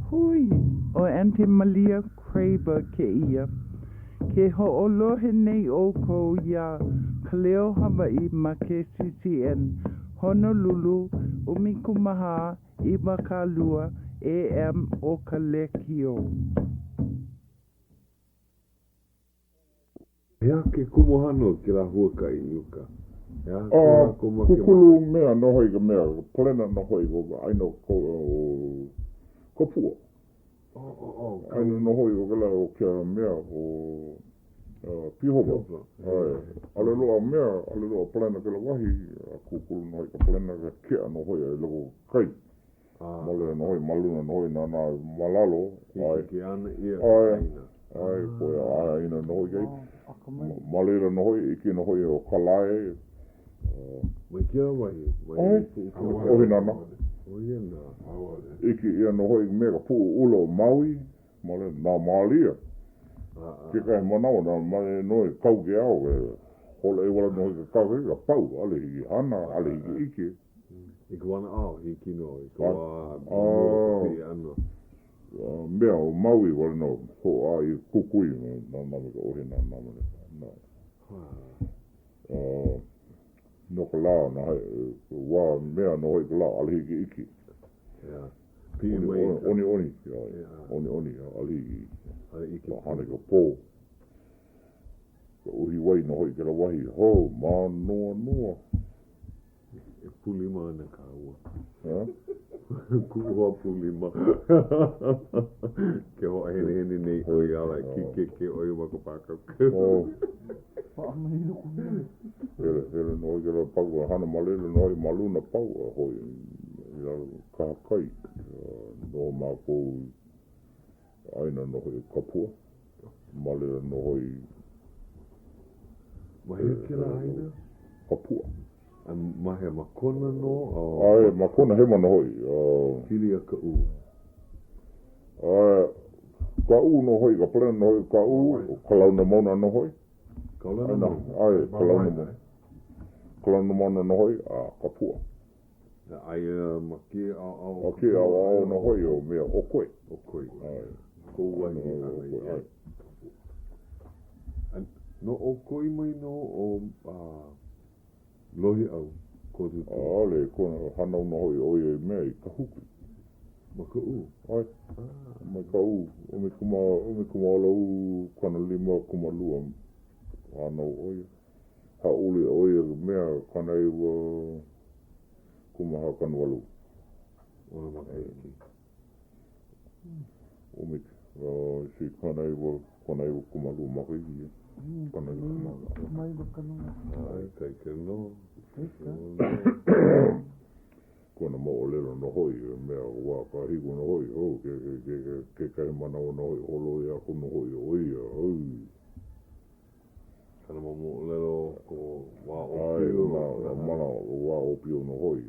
Hui, ʻo Aunty Malia Craver kēia. Ke hoʻolohe nei ʻoukou iā Ka Leo Hawaiʻi ma KCCN, Honolulu, 14 20 AM o ka lēkiō.
He aha ke kumuhana o kēlā huakaʻi i uka? He aha ko
A
lākou makemake?
kūkulu mea nō hoʻi ka mea, ka palena nō hoʻi o ka ʻāina o Kapua. ʻĀina nō hoʻi o kēlā o ke mea o Pīhopa. ʻAe, ʻaʻole loaʻa mea, ʻaʻole loaʻa palena kēlā wahi, a kūkulu nō hoʻi ka palena, ke keʻa nō hoʻi a i loko o ke kai. Ma laila nō hoʻi, ma luna nō hoʻi nānā ma lalo.
Hiki ke ana ʻia ka ʻāina.
ʻAe, koe ʻāina nō hoʻi kai. Ma laila nō hoʻi, ʻike nō hoʻi ʻo Kalae.
Mai kēlā wahi, mai Puʻukea.
ʻOhe nānā.
ʻO ia nā.
ʻIke ʻia nō hoʻi me ka Puʻu ʻUla o Maui, ma laila, nā mālia. Kekahi manawa, nā mai nō e kau ke ao, e hola ihola nō hoʻi ke kakahiaka, pau, ʻaʻole hiki hana, ʻaʻole hiki ʻike.
I ka wanaʻao, hiki nō, i ka wā ma mua o ka piʻi ʻana.
Mea o Maui wale nō, hoʻā i kukui, nānā me ka ʻohe nānā me nā, no ka lā, nā wā mea nō hoʻi ka lā, ʻaʻole hiki ʻike.
Piʻi mai ka.
ʻOniʻoni, ʻoniʻoni, ʻaʻole hiki ʻike. Hana i ka pō. Ka uhiwai nō hoʻi kēlā wahi, hou, mānoanoa.
E pūlima ana kāua. Ha? Kuʻu hoa pūlima. Ke hoʻohenehene nei ʻo ia ala e kīkēkē ʻo ia ma ka pākau.
Oh. Hele, hele nō i kēlā pau, hana ma laila nō hoʻi ma luna pau a hoʻi i lalo kahakai. Noho mākou i ʻāina nō hoʻi o Kapua. Ma laila nō hoʻi.
Ma hea kēlā ʻāina?
Kapua.
A ma hea, ma Kona nō?
ʻAe, ma Kona hema nō hoʻi.
Pili iā Kaʻū.
ʻAe, Kaʻū nō hoʻi, ka palena nō hoʻi o Kaʻū, Kalauna Mauna nō hoʻi.
Kaulana Mauna?
ʻAe, Kalauna Mauna. Kalauna Mauna nō hoʻi, a Kapuʻa.
Aia ma kēia ʻaoʻao o
Kapuʻa. Kēia ʻaoʻao nō hoʻi o mea, ʻo Koe.
ʻO Koe. ʻAe. Kou wahi i hānai ʻia. ʻAe. No ʻOkoʻi mai nō ʻo Lohiʻau, kou tūtū.
ʻAʻole, kona hānau nō hoʻi ʻo ia i mea i Kahuku.
Ma Kaʻū?
ʻAe. Mai Kaʻū, 1952 hānau ʻo ia. Hāʻule ʻo ia i ka mea 94 18.
ʻOno makahiki.
ʻUmi, si 90, 92 makahiki ia.
ʻAe, ikaika nō.
Kona moʻolelo nō hoʻi, i mea wā kahiko nō hoʻi, oh, ke, ke, ke, ke, kekahi manawa nō hoʻi, holoi aku nō hoʻi ʻo ia, oh.
Kana mau moʻolelo ko wā ʻōpio.
ʻAe, mana wā ʻōpio nō hoʻi.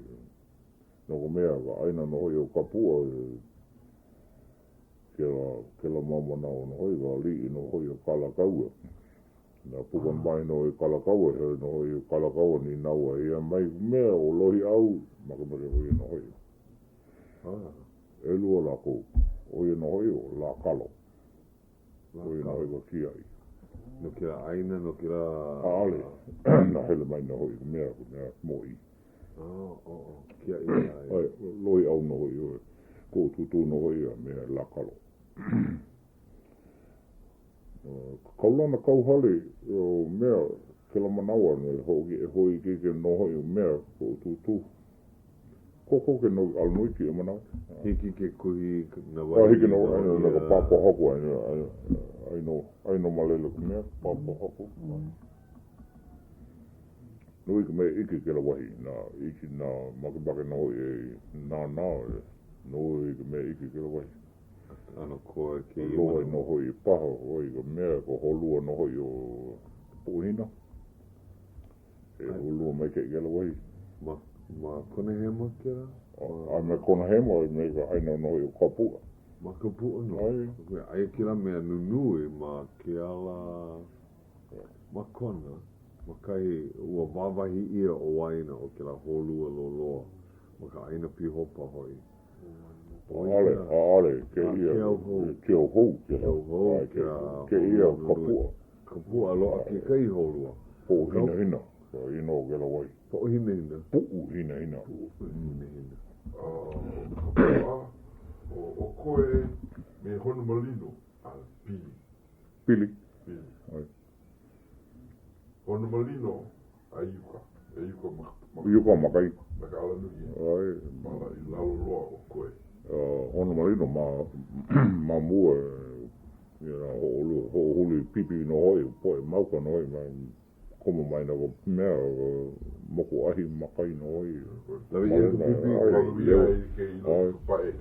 No ka mea, ka ʻāina nō hoʻi o Kapuʻa, kēlā, kēlā mau manawa nō hoʻi, ka aliʻi nō hoʻi o Kalākaua. Na puka mai nō i Kalākaua, hele nō hoʻi o Kalākaua, nīnau ai ia mai ka mea, ʻo Lohiʻau, makemake ʻo ia nō hoʻi. ʻElua lākou, ʻo ia nō hoʻi ʻo Lākalo. ʻO ia nō hoʻi ka kiaʻi.
No kēlā ʻāina, no kēlā.
ʻAʻole, na hele mai nō hoʻi ka mea, ka mea mōʻī.
Oh, kiaʻi iā ia.
ʻAe, Lohiʻau nō hoʻi ʻoe, koʻu tūtū nō hoʻi a me Lākalo. Kaulana kauhale o mea, kēlā manawa, hōʻike nō hoʻi o mea, koʻu tūtū. Kokoke nō ke alanui kēia manawa.
Hiki ke kuhi nā wahi.
Hiki nō, aia nō ka pā pōhaku, aia nō, aia nō ma laila ka mea, pā pōhaku. Nui ka mea ʻike kēlā wahi, nā ʻike, nā makemake nō hoʻi e nānā, nui ka mea ʻike kēlā wahi.
ʻAno koa kēia
manawa. Lohe nō hoʻi paha ʻoe i ka mea, ka holua nō hoʻi o Puʻuhina. He holua maikaʻi kēlā wahi.
Ma, ma Kona Hema kēlā?
ʻAe, ma Kona Hema, me ka ʻāina nō hoʻi o Kapuʻa.
Ma Kapuʻa nō?
ʻAe.
Aia kēlā mea nunui ma ke ala, ma Kona, ma kahi ua wāwahi ʻia ʻo waena o kēlā hōlua loloa, ma ka ʻāina Pīhopa hoʻi.
ʻAʻole, ʻaʻole, kēia, Keauhou kēlā.
Keauhou kēlā.
Kēia o Kapuʻa.
Kapuʻa loaʻa kekahi hōlua.
Puʻuhinahina ka inoa o kēlā wahi.
Poʻohinahina.
Puʻuhinahina.
Puʻuhinahina.
ʻO Kapuʻa, ʻo Koe me Honomalino a pili.
Pili.
Pili.
ʻAe.
Honomalino a i uka. E i uka ma,
ma, I uka ma kai.
Ma ka alanui.
ʻAe.
Ma la, i lalo loa o Koe.
Honomalino ma, ma mua, you know, hoʻolu, hoʻohuli pipi nō hoʻi, poʻe mauka nō hoʻi, ma, komo mai nō ka mea, moku ahi ma kai nō hoʻi.
Lawe ʻia ka pipi.
Lawe ʻia i ke i loko ka paʻe.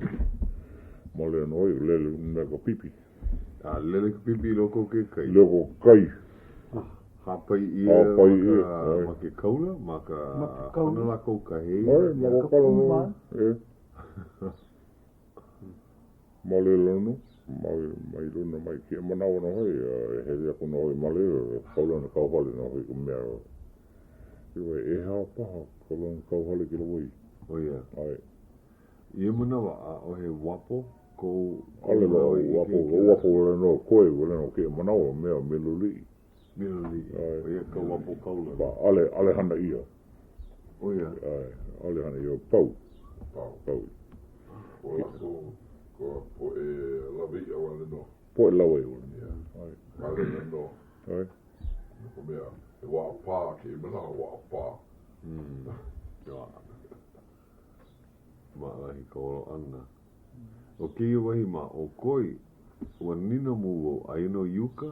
Ma laila nō hoʻi, lele me ka pipi.
A lele ka pipi i loko o ke kai.
I loko o ke kai.
Hāpai ʻia ma ka, ma ke kaula, ma ka, hana lākou ka hei.
ʻAe, ma ka kaula nō, e. Ma laila nō, mai luna mai kēia manawa nō hoʻi, e hele aku nō hoʻi ma laila, kaulana kauhale nō hoʻi ka mea. ʻEhā paha kaulana kauhale kēlā wahi.
ʻO ia.
ʻAe.
I ia manawa, ʻaʻohe uapo kou
ʻAʻole loa uapo, uapo wale nō koe wale nō kēia manawa mea miloliʻi.
Miloliʻi, ʻo ia ka uapo kaulana.
ʻAʻole, ʻaʻole hana ʻia.
ʻO ia?
ʻAe, ʻaʻole hana ʻia, pau.
Pau.
Pau.
ʻO lākou ka poʻe lawe iʻa wale nō.
Poʻe lawe iʻa wale nō.
ʻAe. Wale nō.
ʻAe.
No ka mea, he waʻapā kēia manawa, waʻapā.
Maʻalahi ka holo ʻana. ʻO kēia wahi ma ʻOkoi, ua nīnau mua wau, aia nō i uka?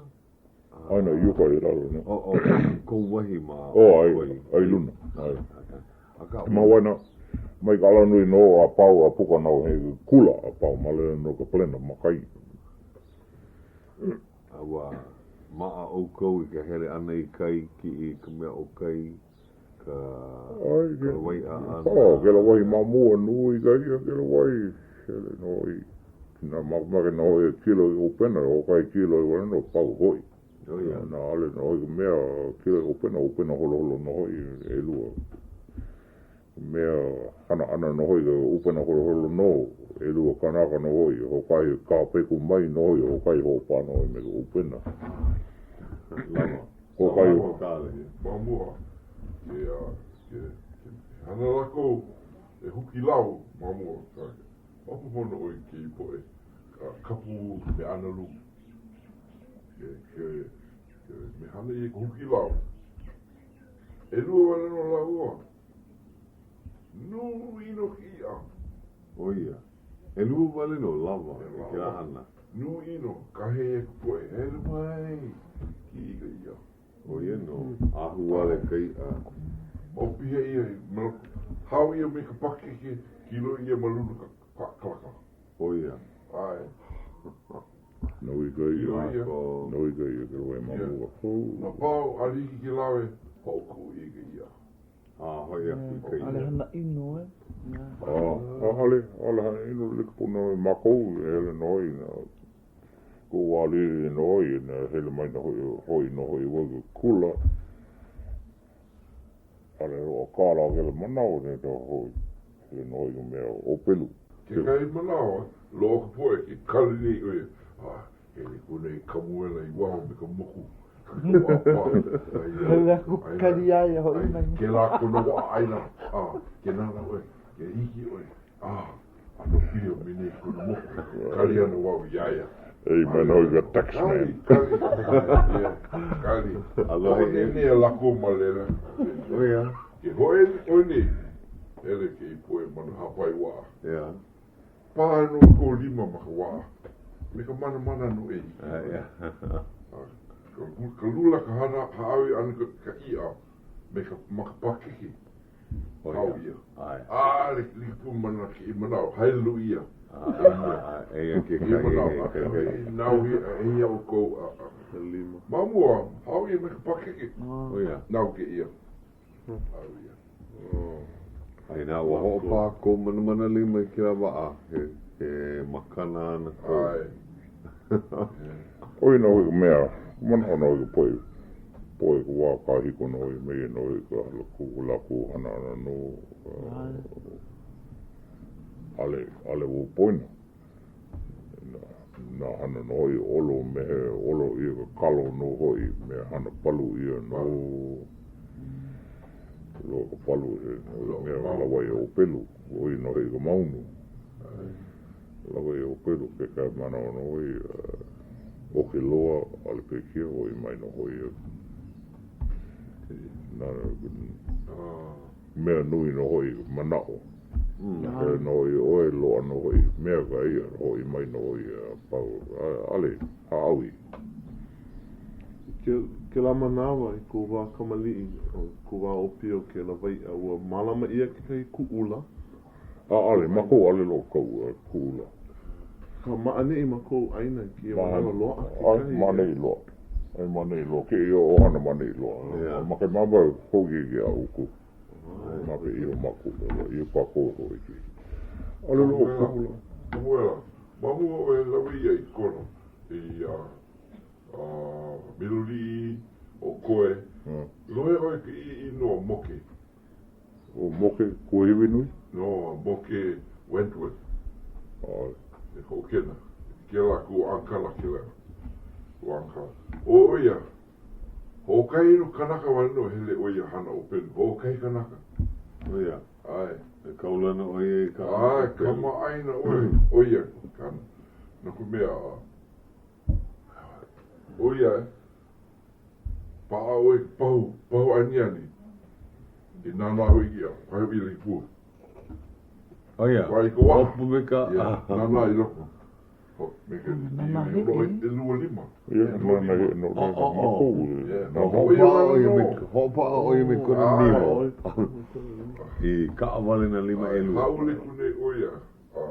Aia nō i uka i lalo nō.
ʻO, ʻo, kou wahi ma ʻOkoi.
ʻO, ai, ai luna. ʻAe.
Akā,
Ma waena, mai ka alanui nō a pau a puka nō he kula a pau ma laila nō ka palena ma kai.
A ua maʻa ʻoukou i ka hele ʻana i kai, kiʻi i ka mea o kai. ka ka lawaiʻa ʻana.
Oh, kela wahi ma mua nui ka iʻa kela wahi. Hele nō i nā makemake nō hoʻi e kilo i ʻupena, hoʻokahi kilo i wale nō pau hoʻi. Na ʻaʻole nō hoʻi ka mea kilo i ʻupena, ʻupena holoholo nō hoʻi ʻelua. Mea hana ʻana nō hoʻi ka ʻupena holoholo nō, ʻelua kanaka nō hoʻi, hoʻokahi kāpeku mai nō hoʻi, hoʻokahi hoʻopā nō hoʻi me ka ʻupena.
Lawa.
Hoʻokahi.
Ma mua, ke, ke, ke hana lākou e huki lau ma mua, ka, maopopo nō ʻoe i kēia poʻe kapu me ʻAnalū. Ke, ke, ke, me hana ʻia ka huki lau. ʻElua wale nō lāua. Nui ʻino ka iʻa.
ʻO ia. ʻElua wale nō lawa i kēlā hana.
Nui ʻino, kahe e ka poʻe, hele mai, kiʻi i ka iʻa.
ʻO ia nō, ahuwale ka iʻa.
ʻO piha ia i ma loko, hao ʻia me ka pakeke, kīloi ʻia ma luna ka kalakala.
ʻO ia.
ʻAe.
Nui ka iʻa. Nui ka iʻa ke lohe ma mua.
Na pau ʻaʻole hiki ke lawe, hoʻokuʻu ʻia ka iʻa.
A hoʻi aku i ka iʻa.
ʻAʻole hana ʻino e.
ʻAʻole, ʻaʻole hana ʻino like pū nō mākou e hele nō i nā koʻu wā liʻiliʻi nō i nā hele mai nō hoʻi, hoʻi nō hoʻi wau i ke kula. ʻAʻole loaʻa kālā kēlā manawa nei nō hoʻi, hele nō i ka mea ʻōpelu.
Kekahi manawa, loaʻa ka poʻe ke kali nei ʻo ia, a hele aku nei Kamuela i waho me ka moku,
Hele aku kali iā ia hoʻi mai.
Kēlā kona waʻa ʻaila, a ke nānā ʻoe, ke hiki ʻoe, a ʻano pio me nei kona moku, kali ana wau iā ia.
Ei mai nō i ka tax man.
Kali, kali, kali. Hoʻonenea lākou ma laila.
ʻO ia.
Ke hoe ʻoe nei, hele kēia poʻe manu hāpai waʻa.
Ia.
Pā nō kou lima ma ka waʻa, me ka manamana nō e hiki mai. Ka lula ka hana hāʻawi ʻana ka iʻa me ka ma ka pakeke. Hao ʻia. ʻAʻole like pū ma nā kēia manawa, hailu ʻia.
Eia kekahi.
Kēia manawa, nau eia ʻoukou. Ma mua, hao ʻia me ka pakeke.
ʻO ia.
Nau kēia. Hao ʻia.
A inā ua hoʻopā kou manamana lima i kēlā waʻa, he makana ana kou.
ʻAe.
ʻO ia nō hoʻi ka mea, manaʻo nō i ka poʻe, poʻe i ka wā kahiko nō i me ia nō hoʻi ka hala kū lākou hana ʻana nō, ʻaʻole, ʻaʻole wau poina. Nā hana nō hoʻi ʻolo me he ʻolo ʻia ka kalo nō hoʻi me hana palu ʻia nō. Loa ka palu he mea lawaiʻa ʻōpelu, ʻo ia nō hoʻi ka maunu. Lawaiʻa ʻōpelu kekahi manawa nō hoʻi ʻoki loa ʻaʻole pilikia hoʻi mai nō hoʻi nā mea nui nō hoʻi ka manaʻo. Hele nō hoʻi ʻoe, loaʻa nō hoʻi mea ka iʻa, hoʻi mai nō hoʻi a pau, ʻaʻole hāʻawi.
I kēlā manawa i kou wā kamaliʻi, o kou wā ʻōpio ke lawaiʻa, ua mālama ʻia kekahi kūʻula?
ʻAʻole, ma kou ʻaʻole loa kau kūʻula.
Ka ma ʻaneʻi ma kou ʻāina i kēia manawa loaʻa kekahi.
ʻAe, ma ʻaneʻi loa. ʻAe, ma ʻaneʻi loa. Kēia ʻohana ma ʻaneʻi loa. Makemake wau hōʻike iā ʻoukou. Ma ke ʻiho mākou, i kākou e hōʻike. ʻAʻole loa kūʻula.
Samuela, ma mua ʻoe e lawe ia i Kona, i Miloliʻi, ʻo Koe, lohe ʻoe i kēia inoa Moke?
ʻO Moke Kuahiwi Nui?
No, Moke Wentworth.
ʻAʻole.
E hoʻokena. Kēlā kuʻu ʻankala kēlā. Kuʻu ʻankala. ʻO ia, hoʻokahi no kanaka wale nō hele ʻo ia hana ʻōpelu. Hoʻokahi kanaka.
ʻO ia.
ʻAe.
E kaulana ʻo ia i ka hana
ʻAe,
ʻōpelu.
kamaʻāina ʻoe. ʻO ia, kana. No ka mea, ʻo ia, paʻa ʻoe i ka pahu, pahu aniani. I nānā hoʻi ia, pae hoʻi i pua.
ʻO ia.
Pae i ka waʻa.
Hopu me ka.
Ia, nānā i loko. Ho, me ka,
Nānā heʻe.
ʻelua lima.
Ia, nānā heʻe no
O, o, o.
Ia,
Hoʻopaʻa ʻo ia me, hoʻopaʻa ʻo ia me kona niho. I kaʻawale nā lima ʻelua.
Hāʻule aku nei ʻo ia, a,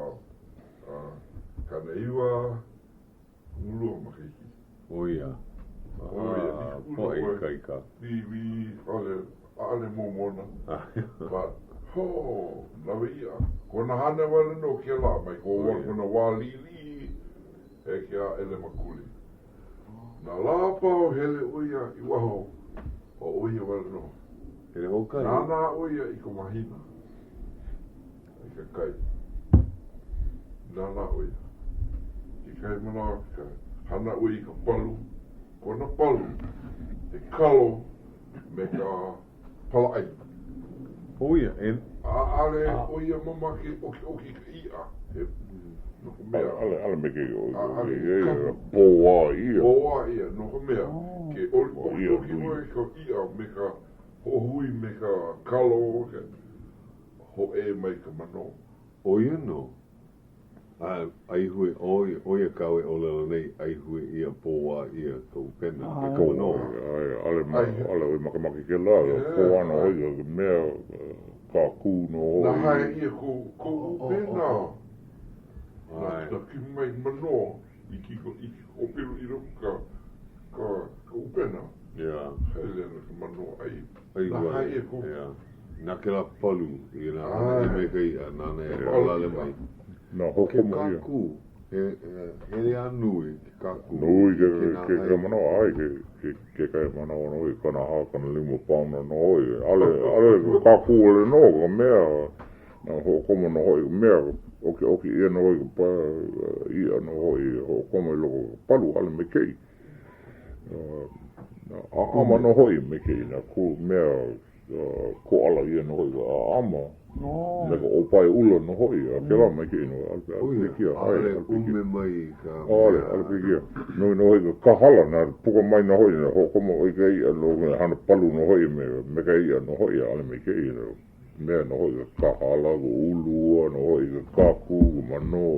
a, 90 ulua makahiki.
ʻO ia.
ʻO ia,
Poʻe ikaika.
Wīwī, ʻaʻole. ʻaʻole momona. But, ho, lawe ʻia. Kona hana wale nō kēlā mai ko wā, kona wā liʻiliʻi e ke a ʻelemakule. Nā lā a pau hele ʻo ia i waho, ʻo ʻo ia wale nō.
Hele hoʻokahi.
Nānā ʻo ia i ka mahina, i ke kai. Nānā ʻo ia. Kekahi manawa, hana ʻo ia i ka palu, kona palu, he kalo me ka palaʻai.
ʻO ia, e.
ʻAʻole ʻo ia mamake ʻokiʻoki i ka iʻa, he, no ka mea.
ʻAʻole, ʻaʻole me ke,
ʻAʻole
ʻe, pōā ʻia.
Pōā ʻia, no ka mea, ke ʻokiʻoki ʻoe i ka iʻa me ka hoʻohui me ka kalo, hōʻē mai ka manō.
ʻO ia nō. A ʻaihue, ʻo ia, ʻo ia kāu e ʻōlelo nei, ʻaihue ʻia, pōā ʻia ka ʻupena, e ka manō.
ʻAe, ʻaʻole, ʻaʻole ʻoe makemake kēlā, pōā nō hoʻi ka mea, kākū nō hoʻi.
Nahae ʻia kou, kou ʻupena. Na kimi mai ka manō i ke, i ke ʻōpelu i loko ka, ka, ka ʻupena.
Yeah.
Hele ana ka manō ʻai.
ʻAihue.
Nahae ʻia kou.
Yeah. Na kēlā palu i nā hana i me ka iʻa nāna e hoʻolale mai.
Nā hoʻokomo ʻia.
Ke kākū, he hele a nui ke kākū.
Nui ke, ke, ke manawa, ʻae, ke, ke, kekahi manawa nō i 40, 50 paona nō hoʻi. ʻAʻole, ʻaʻole ka kākū wale nō ka mea, nā hoʻokomo nō hoʻi ka mea, ʻokiʻoki ʻia nō hoʻi ka pa, iʻa nō hoʻi, hoʻokomo i loko o ka palu, ʻaʻole maikaʻi. Nā ʻaʻama nō hoʻi maikaʻi nā kū mea Koʻala ʻia nō hoʻi ka ʻaʻama me ka ʻōpae ʻula nō hoʻi, a kēlā maikaʻi nō, ʻaʻole pilikia, ʻae, ʻaʻole pilikia.
ʻUme mai ka mea.
ʻAʻole, ʻaʻole pilikia. Nui nō hoʻi ka kahala, na puka mai nō hoʻi, na hoʻokomo ʻoe i ka iʻa no ka hana palu nō hoʻi me, me ka iʻa nō hoʻi, ʻaʻole maikaʻi. Mea nō hoʻi ka kahala, ka ulua nō hoʻi, ka kākū, ka manō.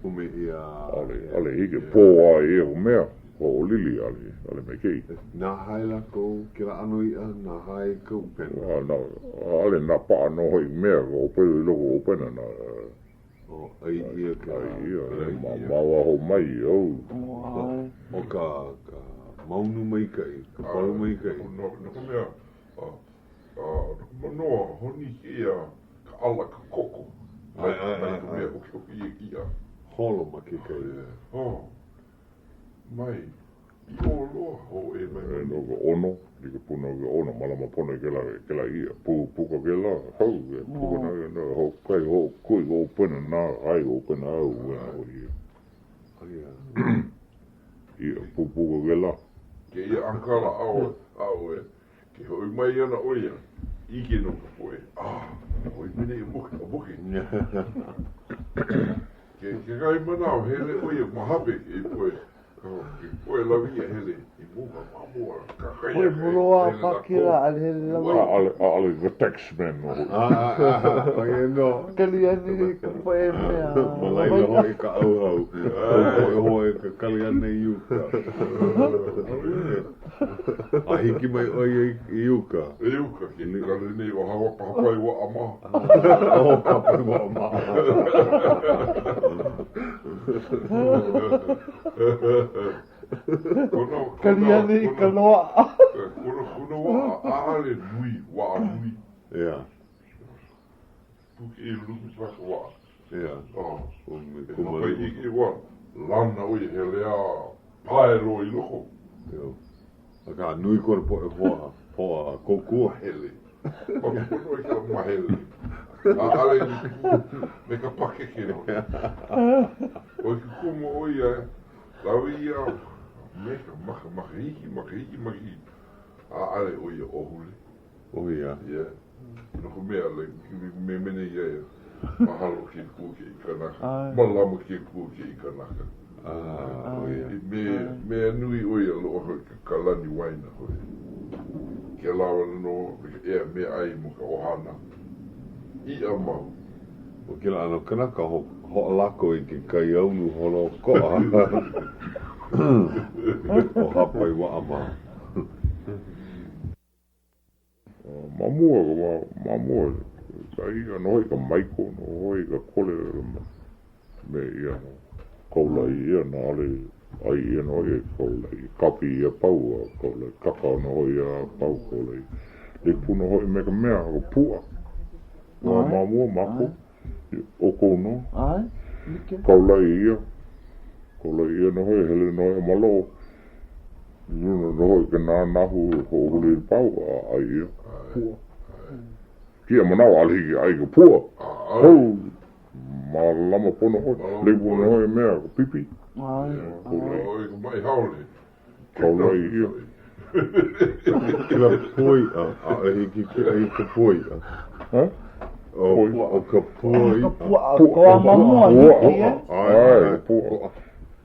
ʻUme ʻia.
ʻAʻole, ʻaʻole hiki, pōā ʻia ka mea, hoʻolili, ʻaʻole, ʻaʻole maikaʻi.
Nahae lākou kēlā ʻano iʻa, nahae ka ʻupena.
A, na, ʻaʻole nā paʻa nō hoʻi ka mea, ka ʻōpelu i loko o ka ʻupena, na.
O, ʻai ʻia kēlā.
ʻAi ʻia, e, ma, ma waho mai, au.
ʻO ka, ka maunu maikaʻi, ka palu maikaʻi.
No, no ka mea, a, a, no ka manoa, honi kēia ka ʻala, ka koko. Mai, mai ka mea ʻokiʻoki iʻa.
Holo ma ke kai.
Oh. Mai, i ʻō loa, hōʻē mai.
E no ka ʻono, i ka puna o ka ʻono, malama pono i kēlā, kēlā iʻa, pū, puka kēlā, hau, e puka nā, nā, hoʻokahi, hoʻokui, hoʻopena nā, ʻai, hoʻopena au, ua nō hoʻi ia. Iʻa, pū, puka kēlā.
Kēia ʻankala ʻaʻo, ʻaʻo e, ke hoʻi mai ana ʻo ia, ʻike nō ka poʻe, ah, ʻoi mai nei ʻo Moke, ʻo Moke. Ke, kekahi manawa, hele ʻo ia ma hope i poʻe, ke poʻe lawe iʻa hele i mua, ma mua, kakahiaka.
Poʻe moloā pakila a hele lawe.
ʻAʻole, ʻaʻole ka tax man nō hoʻi.
ʻO ia nō.
Kali ana i ka poʻe mea.
Ma laila hoʻi ka ʻauhau. Kou poʻe hoa e ka kali ana i uka. A hiki mai ʻo ia i uka.
I uka, ke kali nei ʻo Hapai waʻa ma.
ʻO Hapai waʻa ma.
Kali ana i ka loaʻa.
Kona, kona waʻa, ʻaʻole nui, waʻa nui.
Yeah.
Puke i luku pa ka waʻa.
Yeah.
Oh. E hapai i i wa, lana ʻo ia hele a pae loa i loko.
Yeah. Akā, nui kona poʻe hoa, hoa kōkua.
Mahele. Mapopono i ka mahele. ʻAʻole i pū me ka pakeke nō. ʻO ke komo ʻo ia, lawe ia me ka maka, makahiki, makahiki, makahiki. ʻAʻole ʻo ia ʻōhule.
ʻO ia.
Yeah. No ka mea, like, memene ia ia. Mahalo ke Akua ke i kanaka. Malama ke Akua ke i kanaka.
Ah, ʻo ia.
Me, mea nui ʻo ia loaʻa hoʻi ka, ka lani waina hoʻi. Kēlā wale nō me ka ʻea meaʻai mo ka ʻohana. Iʻa mau.
ʻO kēlā ʻano kanaka ho, hoʻolako i ke kaiaulu holoʻokoʻa ʻo Hāpai Waʻa mā.
Ma mua, ma mua, ka iʻa nō hoʻi, ka maiko nō hoʻi, ka kole me ia nō. Kaulai ʻia nā ʻale ʻai ʻia nō hoʻi, kaulai kapi ʻia pau, a kaulai kaka nō hoʻi a pau kaulai. Like pū nō hoʻi me ka mea, ka puʻa. Wā ma mua mākou, ʻoukou nō.
ʻAe, like.
Kaulaʻi ʻia. Kaulaʻi ʻia nō hoʻi, hele nō hoʻi a maloʻo. I luna nō hoʻi ka nānahu e hoʻohuli i pau a ʻai ʻia. Puʻa. Kēia manawa ʻaʻole hiki ke ʻai i ka puʻa. Hou! Mālama pono ʻoe. Like pū nō hoʻi mea, ka pipi.
ʻAe.
Kaulaʻi.
ʻOe ka maʻi haole.
Kaulaʻi ʻia.
Kēlā pua iʻa, ʻaʻole hiki ke ʻai i ka pua iʻa.
Ha?
ʻO ka pua iʻa.
Ka puaʻa, ka wā ma mua, hiki e?
ʻAe, ka puaʻa.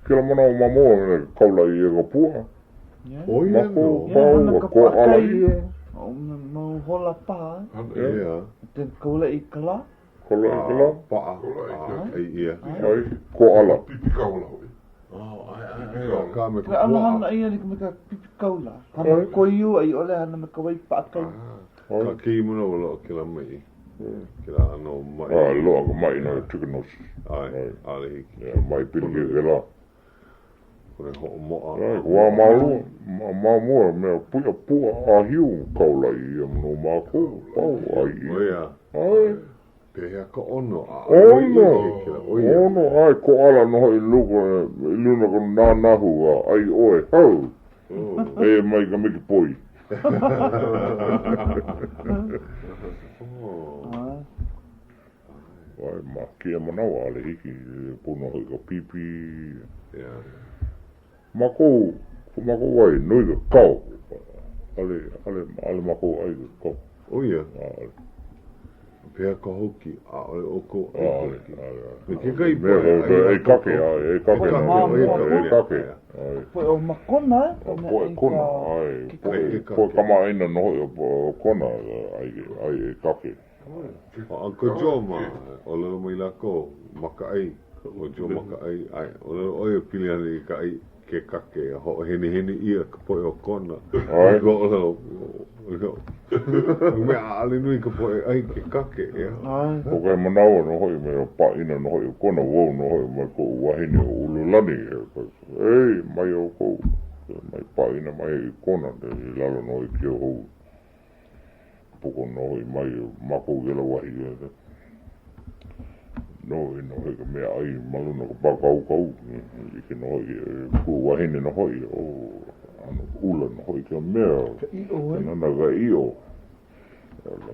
Kēlā manawa ma mua, kaulaʻi ʻia ka puaʻa.
ʻO ia nō.
Mākou, pau, a koʻala ʻia.
Mau hola paha.
Ia.
Then kaulaʻi ka lā.
Kaulaʻi ka lā.
Paʻa. ʻai ʻia.
ʻAe, koʻala.
Pipi kaula hoʻi.
Akā me ka
puaʻa. ʻAno
puaʻa.
hana ʻia like me ka pipi kaula. Hana koiū a i ʻole hana me ka wai paʻakai.
Ka kēia manawa loaʻa kēlā maʻi. Kēlā ʻano maʻi.
ʻAe, loaʻa ka maʻi no trichinosis.
ʻAe, ʻaʻole hiki.
Yeah, maʻi pilikia kēlā.
Kona hoʻomoʻa.
ʻAe, wā ma lua, ma mua, mea puʻa puʻa ʻāhiu kaulaʻi ʻia no mākou, pau ʻai ʻia.
ʻO ia.
ʻAe.
Pehea ka ʻono?
ʻOno, ʻono, ʻae, koʻala nō hoʻi i luna o ka nānahu a ʻai ʻoe, hau! Eia mai ka miki poi. ʻAe, ma kēia manawa, ʻaʻole hiki, pono hoʻi ka pipi. Mākou, ko mākou ʻai, nui ka kao. ʻAʻole, ʻaʻole, ʻaʻole mākou ʻai ka kao.
ʻO ia?
ʻAʻole.
Pehea ka hoki? ʻAʻole ʻoukou ʻai
ʻAʻole,
hoki.
ʻaʻole, ʻaʻole.
Me kekahi
Mea,
poʻe ʻai
e kake, ʻae, e kake, e kake.
Ka poʻe o Makona, e?
Ka poʻe Kona, ʻae, poʻe, poʻe kamaʻāina nō hoʻi o Kona, ʻai, ʻai e kake.
ʻO Uncle Joe mā, ʻōlelo mai lākou, makaʻai, ʻo Joe makaʻai, ʻae, ʻōlelo ʻo ia pili ana i ka ʻai ke kake, hoʻohenehene ʻia ka poʻe o Kona.
ʻAe.
ʻōlelo, mea ʻaʻole nui ka poʻe ʻai ke kake, ʻeā.
ʻAe.
ʻO kahi manawa nō hoʻi me pāʻina nō hoʻi o Kona, wau nō hoʻi me koʻu wahine ʻo Ululani, Ei, mai ʻoukou, mai pāʻina mai i Kona, i lalo nō i Keohou. Puka nō hoʻi mai mākou i kēlā wahi nō i nō hoʻi ka mea ʻai ma luna o ka pākaukau ʻike nō hoʻi e kuʻu wahine nō hoʻi ʻo ʻano ʻula nō hoʻi ka mea
Ka ʻiʻo e?
Nana ka ʻiʻo ʻono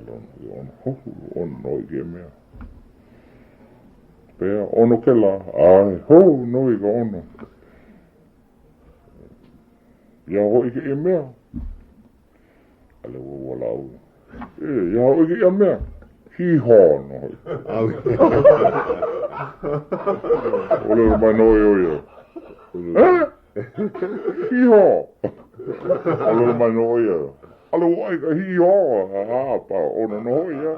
ʻono nō hoʻi kēia mea Pehea ʻono kēlā ʻae hou nō i ka ʻono Iā hoʻi kēia mea ʻAʻole wau walaʻau. E, iā hoʻi kēia mea, hīhā nō hoʻi. ʻŌlelo mai nō ʻo ia, E? Hīhā? ʻŌlelo mai nō ʻo ia, ʻAʻole wau ʻai i ka hīhā. A, pa, ʻono nō hoʻi ia.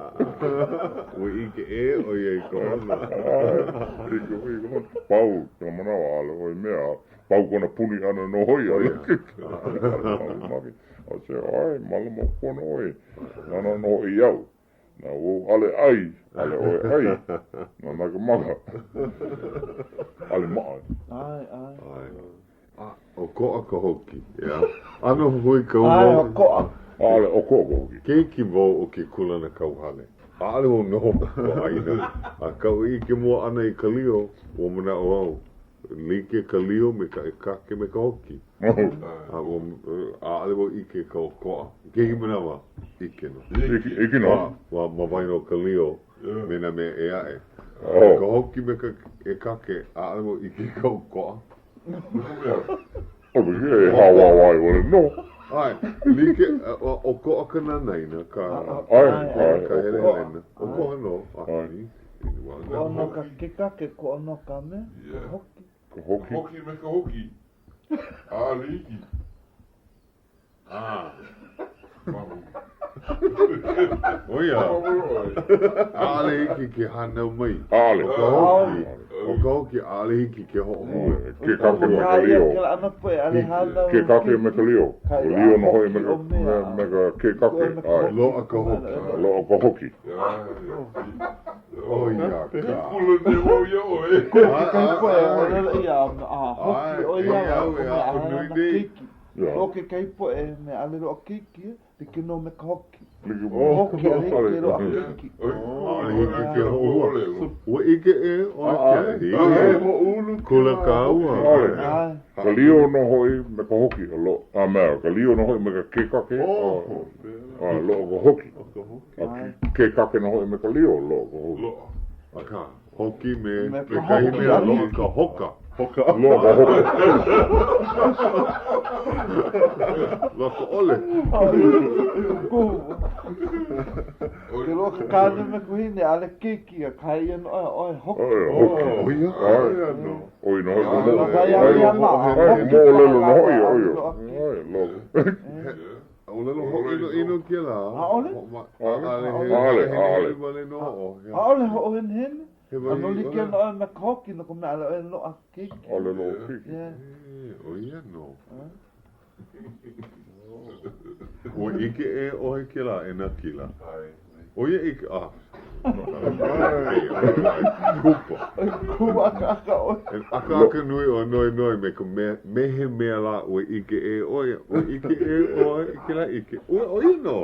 Ua ʻike ʻē ʻo ia i ka ʻono.
ʻIke ʻo ia i ka ʻono. Pau kēlā manawa, ʻaʻole ʻoe mea. Pau kona puni ʻana nō hoʻi. A se, ʻae, mālama pono ʻoe. Nānā nō hoʻi au. Na wau ʻaʻole ʻai, ʻaʻole ʻoe ʻai. Nānā ka maka. ʻAʻole maʻa.
ʻAe, ʻae.
ʻAe. A, ʻokoʻa ka hoki, ʻeā. ʻAno huikau
ʻAe,
wau.
ʻokoʻa.
ʻAʻole, ʻokoʻa ka hoki.
Keiki wau o ke kūlanakauhale. ʻAʻole wau noho ma ka ʻāina. A kaʻu ʻike mua ʻana i ka lio, ua manaʻo au, Like ka lio me ka ʻekake me ka hoki. A ua, ʻaʻole wau ʻike i ka ʻokoʻa. I kekahi manawa, ʻike nō.
ʻIke nō.
Ma, ma waena o ka lio me nā mea ʻē aʻe. Oh. Ka hoki me ka ʻekake, ʻaʻole wau ʻike i ka ʻokoʻa.
ʻO e hāwāwae wale nō.
ʻAe, like, ʻokoʻa ka nanaina, ka,
ʻae, ʻae,
ka helehelena. ʻOkoʻa nō. ʻAe.
Koa no ka kekake, koa no ka mea, ka hoki.
Ka hoki.
Ka hoki me ka hoki. ʻAʻole hiki.
Ah. ʻO ia. ʻAʻole hiki ke hānau mai.
ʻAʻole.
ʻO ka hoki, ʻo ka hoki, ʻaʻole hiki ke hoʻohua.
Ke kake me ka lio. Ke kake me ka lio. ʻO lio nō hoʻi me ka, me ka ke kake. ʻAe.
Loaʻa ka hoki.
Loaʻa ka hoki.
ʻO ia ka.
Ke kula nei wau iā ʻoe.
Kekahi poʻe ʻōlelo ʻia, a hoki ʻo ia, a ʻo ka mea ʻaʻole nā keiki. ʻO kekahi poʻe mea ʻaʻole loaʻa keiki, like nō me ka hoki.
Like
Hoki ʻaʻole hiki ke loaʻa keiki.
ʻAʻole hiki ke hoʻohua. Ua ʻike ʻē ʻoe ke
hoʻoulu
Kula kāua.
ʻAʻole. Ka lio nō hoʻi me ka hoki, a lo, a mea, ka lio nō hoʻi me ka kēkake, a, a loaʻa ka hoki. A kēkake nō hoʻi me ka lio, loaʻa ka hoki.
Akā, hoki me kekahi mea, loaʻa ka hoka.
Hoka. Loaʻa ka hoka.
Loaʻa ka ʻole.
Ke loaʻa ka kāne me ka wahine, ʻaʻole keiki, a kahe ʻia nō ʻoe, ʻoe hoki.
Hoki.
ʻO ia nō.
ʻO ia nō hoʻi ka moʻolelo nō hoʻi, ʻo ia.
ʻŌlelo hōʻinoʻino kēlā.
ʻAʻole.
ʻAʻole.
ʻAʻole.
ʻAʻole wale nō.
ʻAʻole hoʻohenehene. ʻAno like nō ʻoe me ka hoki no ka mea ʻaʻole ʻoe loaʻa keiki.
ʻAʻole loaʻa keiki.
ʻO ia nō. Ua ʻike ʻē ʻoe kēlā e Nākila. ʻO ia i ka, kupa.
Kū akaaka ʻoe.
E akaaka nui ʻoe noenoe me ka mea, me he mea lā ua ʻike ʻē ʻoe, ua ʻike ʻē ʻoe i kēlā ʻike. Ua, ʻo ia nō.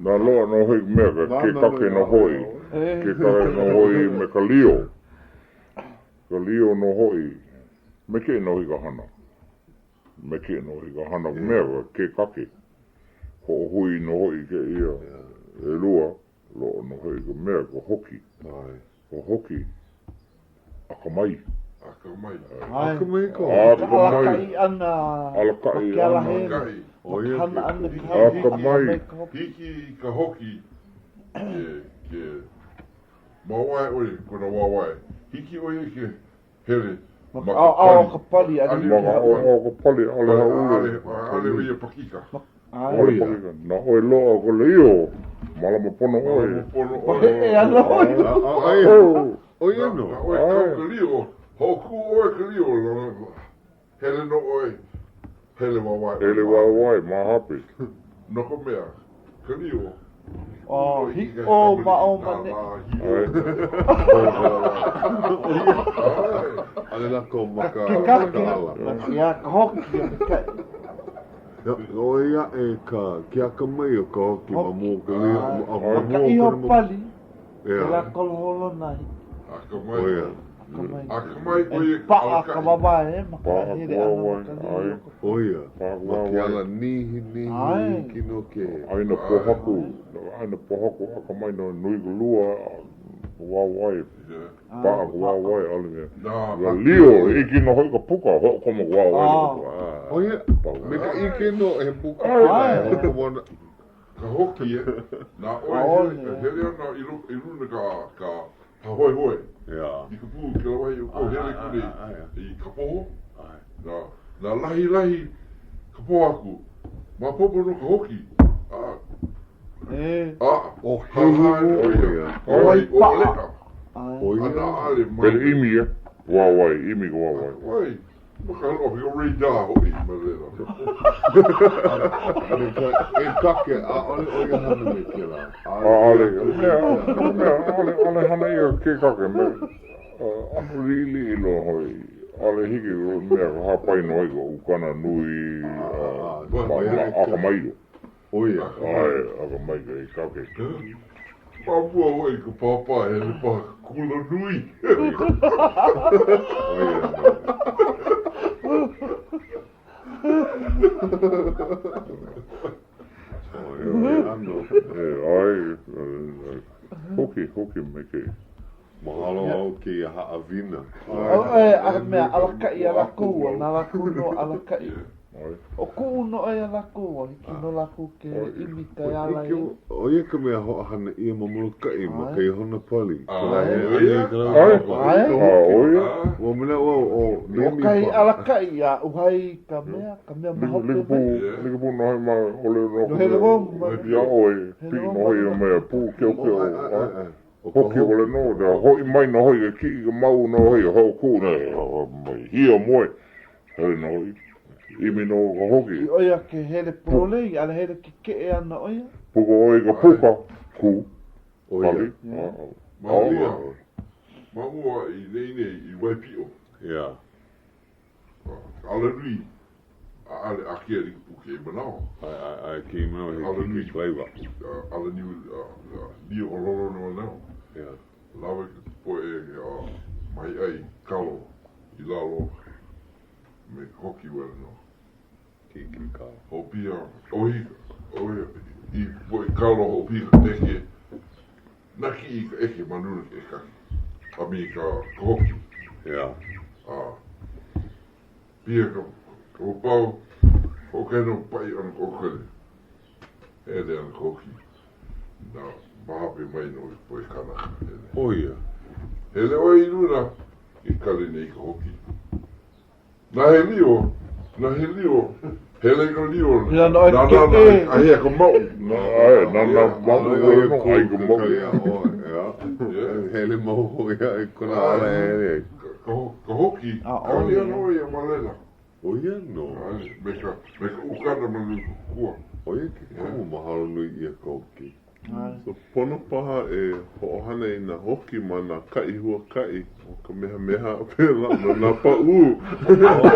Na loaʻa nō hoʻi ka mea, kekake nō hoʻi, kekake nō hoʻi me ka lio, ka lio nō hoʻi, me ke nō hoʻi ka hana. Me ke nō hoʻi ka hana mea, kekake. Hoʻohui nō hoʻi kēia ʻelua, loaʻa nō hoʻi ka mea, ka hoki. Ka hoki, akamai.
Akamai.
Akamai ka hoki.
Akamai.
Alakaʻi ʻana
Alakaʻi
ma ke alahele.
Alakaʻi.
Ma ka hana ʻana ka hana.
Akamai.
Hiki i ka hoki ke, ke mawae ʻoe kona wāwae. Hiki ʻo ia ke hele
Ma ka ʻaoʻao o ka pali, ʻaʻole
Ma ka ʻaoʻao o ka pali, ʻaʻole hāʻule.
ʻAʻole ʻo ia pakika.
ʻAʻole pakika. Na ʻoe loaʻa ka lio, mālama pono ʻoe.
Mālama pono ʻoe.
Heʻe ana ʻoe.
ʻO ia nō.
Na ʻoe kau ka lio, hoʻokuʻu ʻoe ka lio, hele nō ʻoe, hele wāwae.
Hele wāwae, ma hope.
No ka mea, ka lio.
Oh, hiʻo ma o ma neʻi.
ʻAʻole lākou ma ka
Kekake,
ala.
ia ka hoki a me ka
ʻO ia aʻe ka ke akamai o ka hoki ma mua o ka lio.
Ma ka iho pali,
Ia.
ke lā koloholona hiki.
Akamai.
ʻO ia.
Akamai.
Akamai ʻo ia
E paʻa ka wāwae ma ka
Paʻa
hele
ka
ʻana ma
wāwae,
ka
ʻae.
lio o ka
ʻO ia.
Paʻa ka
Ma ke
wāwae.
ala nihi, nihi
ʻAe.
hiki nō ke.
ʻAina pōhaku, ʻaina pōhaku akamai no nui ka lua, ka wāwae, paʻa ka wāwae, ʻaʻole mea. Ka lio, hiki nō hoʻi ka puka, hoʻokomo ka wāwae.
ʻO ia, me ka ʻike nō he puka kēlā e hoʻokomo ana.
Ka hoki e, na ʻoe hele, hele ana i i luna ka, ka pāhoehoe. I ka pū, kēlā wahi o kou hele aku nei i Kapoho. Na, na lahilahi ka pōhaku. Maopopo nō ka hoki. A, a,
ʻO hehi
ʻo ia. ʻO ia, ʻo leʻa.
ʻO ia.
A na ʻale mai.
Pele ʻimi e, wāwae, ʻimi ka wāwae.
Wai. Ma ka loa, ka radar hoʻi ma laila.
Me ka e kake, ʻaʻole ʻo ia hana me kēlā.
ʻAʻole, mea, mea, ʻaʻole, ʻaʻole hana ʻia ke kake me ʻano liʻiliʻi loa hoʻi. ʻAʻole hiki mea ka hāpai nō i ka ukana nui a ma, ma, akamai loa.
ʻO ia.
ʻAe, akamai ka e kake.
Ma mua hoʻi ka pāpā hele paha ka kula nui.
ʻO ia nō. ʻO ia nō.
E, ʻae, hoki, hoki me ke.
Mahalo au kēia haʻawina.
ʻO ʻoe a mea alakaʻi a lākou, na lākou nō alakaʻi. ʻO kuʻu nō ʻoe a lākou, a hiki nō lākou ke ʻimi ka ala e.
ʻO ia ka mea hoʻohana ʻia ma Molokaʻi ma ka iho pali. Ua manaʻo au ʻo
ʻO kahi alakaʻi a uhai i ka mea, ka mea ma hope mai.
Like pū nō hoʻi ma ʻole nō iā ʻoe, piʻi nō hoʻi ia mea pū keokeo. Hoki wale nō, a hoʻi mai nō hoʻi ke kiʻi ka mau nō hoʻi, hoʻokuʻu nei, hiamoe, hele nō hoʻi, ʻimi nō ka hoki.
I ʻo ia ke hele pololei, ʻaʻole hele kekeʻe ana ʻo ia.
Puka ʻoe i ka puka, kū, pali,
Ma mua, ma mua i nei nei i Waipiʻo.
Yeah.
Alanui. ʻaʻale ākea like pū kēia manawa.
ʻAe, ʻae, ʻae, kēia manawa he keiki kalaiwa.
Alanui, lio ololona wale nō.
Yeah.
Lawe ka poʻe mahiʻai kalo i lalo me ka hoki wale nō.
Keiki kalo.
Hoʻopiha, ʻohi, ʻohi, i poʻe kalo hoʻopiha ka ʻeke, nakiʻi i ka ʻeke ma luna ke ʻekaki, a me ka hoki.
Yeah.
A piha ka, ka pau, hoʻokahi nō paʻi ʻana ka ʻokele. Hele ana ka hoki. Na mahape mai nō i ka poʻe kanaka. Hele.
ʻO ia.
Hele ʻoe i luna, ke kali nei ka hoki. Na he lio, na he lio, hele i ka lio.
Ia no e
Na,
ke
na, na,
e.
a hea ka mauʻu.
Na, ʻae, na, na mauʻu wale nō, ʻai ka mauʻu.
Hele mau ʻo ia i kona ala e hele ai.
Ka, ka hoki, kali ana ʻo ia ma laila.
ʻO ia nō.
ʻAe, me ka, me ka ukana ma luna o ka kua.
ʻO ia ke kumu mahalo nui ʻia ka hoki. So pono paha e hoʻohana i nā hoki ma nā kaʻi huakaʻi o Kamehameha a pēlā no nā pāʻū.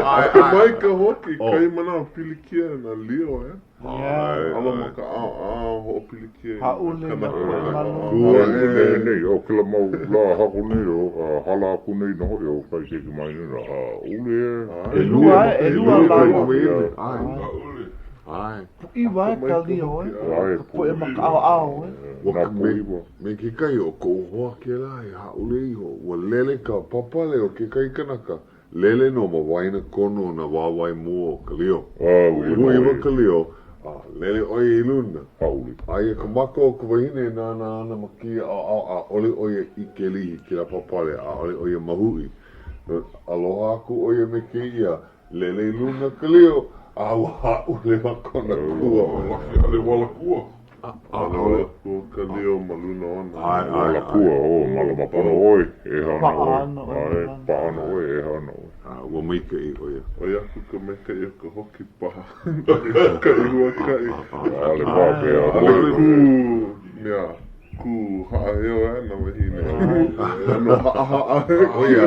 Akamai ka hoki, kahi manawa pilikia nā lio, eh? Alo ma ka ʻaoʻao, hoʻopilikia i nā kānaka ma ka ʻaoʻao.
Nei, nei, ʻo kēlā mau lā haku nei, o hala aku nei nō hoʻi ʻo kahi keiki mai nei, hāʻule.
ʻElua, ʻelua lāua.
Hāʻule.
ʻAe.
Pūʻiwa e ka lio, e. Ka poʻe ma ka ʻaoʻao, e.
Ua me, me kekahi o koʻu hoa kēlā i hāʻule iho, ua lele ka pāpale o kekahi kanaka, lele nō ma waena konu o nā wāwae mua o ka lio. Pūʻiwa ka lio, a lele ʻo ia i luna. Aia ka maka o ka wahine e nānā ana ma kēia ʻaoʻao, ʻaʻole ʻo ia ʻike lihi kēlā pāpale, ʻaʻole ʻo ia mahuʻi. Aloha aku ʻo ia me kēia, Lele i luna ka lio, a ua hāʻule ma kona kua.
Laki ʻale wala kua.
ʻAʻole wala kua ka lio ma luna ona.
ʻAe, ʻae,
Wala kua, oh, malama pono ʻoe, ʻeha ana ʻoe.
Paʻa ana ʻoe.
ʻAe, paʻa ana ʻoe, ʻeha ana ʻoe.
A ua maikaʻi ʻo ia.
ʻOi aku ka maikaʻi o ka hoki paha. Kaʻi huakaʻi.
ʻAʻole paha pēia.
ʻAʻole kū mea. Kū haʻaheo aʻe nā wāhine. ʻAno haʻahaʻa
ʻo ia.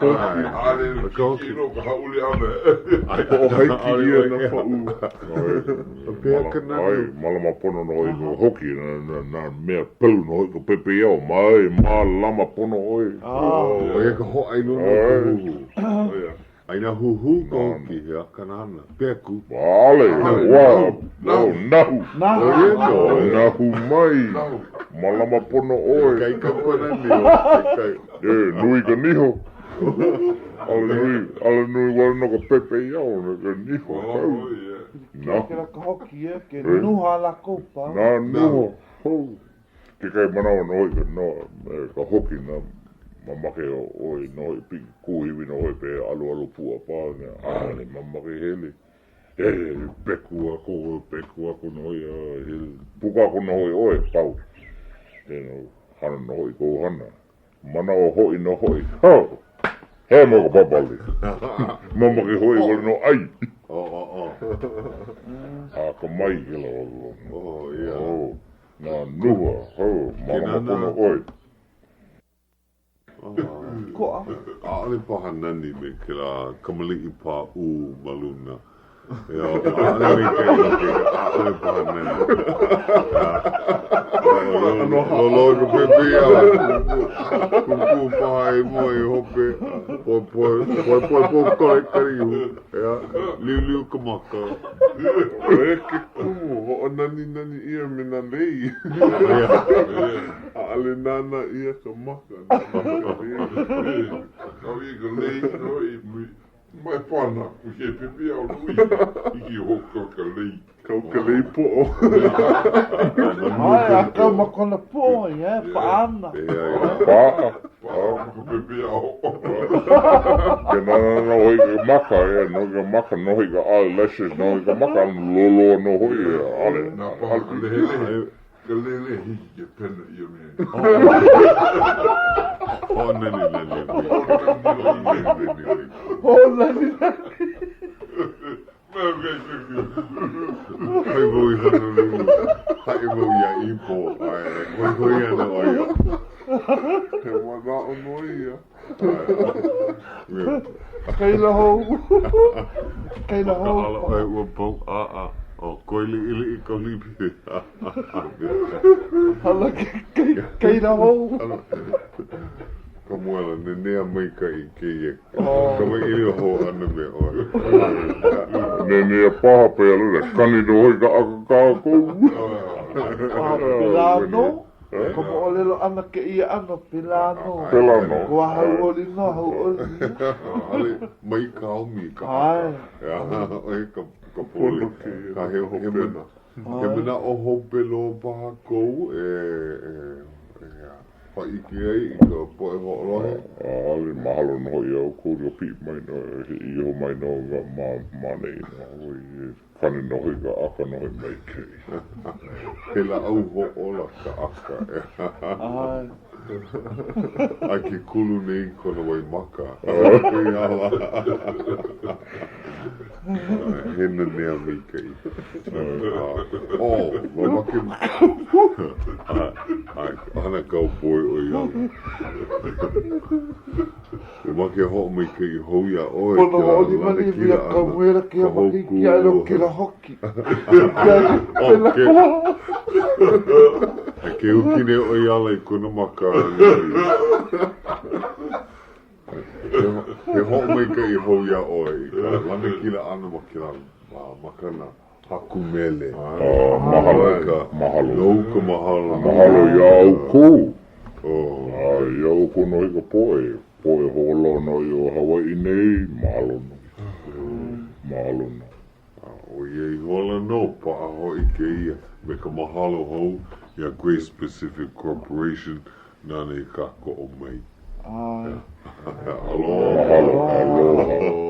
ʻAʻole hiki nō ka hāʻule ʻana.
Hoʻohaiki ʻia nā pāʻū.
Pehea ka nani?
ʻAe, mālama pono nō hoʻi ka hoki, nā mea pelu nō hoʻi ka pepeiao, mai mālama pono ʻoe.
ʻO ia ka hōʻailona o ka huhū.
ʻO ia.
A inā huhū ka hoki, he aha kāna hana? Pehea kū?
ʻAʻole, ua, oh, nahu.
ʻO ia nō.
Nahu mai, mālama pono ʻoe.
Ikaika kona niho, ikaika.
E, nui ka niho. ʻAʻole nui, ʻaʻole nui wale nō ka pepeiao, no ka niho. Pau. Nahu.
Kela ka hoki, e, ke nuha lākou pau.
Nā nuha, hou. Kekahi manawa nō hoʻi ka no, ka hoki na mamake ʻoe nō hoʻi piʻi kuahiwi nō hoʻi pe alualu puʻa pā mea ʻaʻole mamake hele hele peku aku peku aku nō hoʻi a hele puka aku nō hoʻi ʻoe pau e no hana nō hoʻi kou hana manaʻo hoʻi nō hoʻi ho he mau ka pāpale mamake hoʻi wale nō ʻai akamai kēlā
Oh, yeah.
Oh. Nā nuha, hou, mālama pono ʻoe.
Koʻa.
ʻAʻole paha nani me kēlā kamaliʻi pāʻū ma luna. ʻAʻole maikaʻi no kēia, ʻaʻole paha nani. Loloa ka pepeiao, kukū paha i mua i hope, poepoe, poepoe pōkole ka ihu, liuliu ka maka.
ʻO ia ke kumu hoʻonaninani ʻia me nā lei. ʻAʻole nānā ʻia ka maka, nānā ka lei.
Kau ʻia ka lei nō i mai pana aku he pepeiao nui hiki i hoʻokau ka lei.
Kau ka lei poʻo.
ʻAe, a kau ma kona poʻo, ia, paʻa ana.
Paʻa.
Paʻa ma ka pepeiao.
Ke nānā nō hoʻi ka maka, e, no ka maka, nō hoʻi ka eyelashes, nō hoʻi ka maka, loloa nō hoʻi, e, ʻaʻole.
Nā paha ka lehelehe, ka lehelehe hiki ke pena ʻia me.
Hoʻonaninani.
Hoʻonaninani.
Haʻi wau i Honolulu, haʻi wau iā Ipo, a e hoihoi ana ʻo ia.
He manaʻo nō ia.
Kaila hou. kaila hou
Makaʻala ʻoe ua pau ʻaʻa. ʻO koe liʻiliʻi ka lipi.
Hala ke kaila hou.
Kamuela, nenea maikaʻi kēia kamaʻilio hou ʻana me ʻoe.
Nenea paha pēlā, kani nō hoʻi ka ʻaka kākou.
Pēlā nō ka moʻolelo ʻana kēia ʻano, pēlā nō.
Pēlā nō.
Ua hauʻoli nō, hauʻoli.
ʻAʻole, mai kaomi ka ʻaka. ʻOe ka ka poli. Ka he hopena. He manaʻo hope loa paha kou e hōʻike ai i ka poʻe hoʻolohe?
ʻAʻole, mahalo nō hoʻi iā ʻoukou i ka piʻi mai nō, e iho mai nō ma maneʻi nō hoʻi, e kani nō hoʻi ka ʻaka nō hoʻi maikaʻi.
He lāʻau hoʻōla ka ʻaka.
ʻAe.
A ke kulu nei kona waimaka. He nanea maikaʻi. Oh, mamake. ʻAe, hana cowboy ʻo ia ala. Mamake hoʻomaikaʻi hou iā ʻoe
Pono
kēlā
hoʻolimalima
lanakila
iā
ʻana,
Kamuela
ka
kēia
hōkū.
makahiki aʻela o kēlā hoki.
Oh, ke. A ke huki nei ʻo ia ala i kona maka nui. He hoʻomaikaʻi hou iā ʻoe i ka lanakila ʻana ma kēlā makana haku mele.
Mahalo, mahalo.
Nou ka mahalo.
Mahalo iā ʻoukou. A iā ʻoukou nō hoʻi ka poʻe, poʻe hoʻolohe nō hoʻi o Hawaiʻi nei, mahalo nō. Mahalo nō.
A ʻo ia ihola nō, paʻa hoʻi kēia me ka mahalo hou iā Grace Pacific Corporation nāna i kākoʻo mai.
ʻAe.
Aloha.
Mahalo, aloha.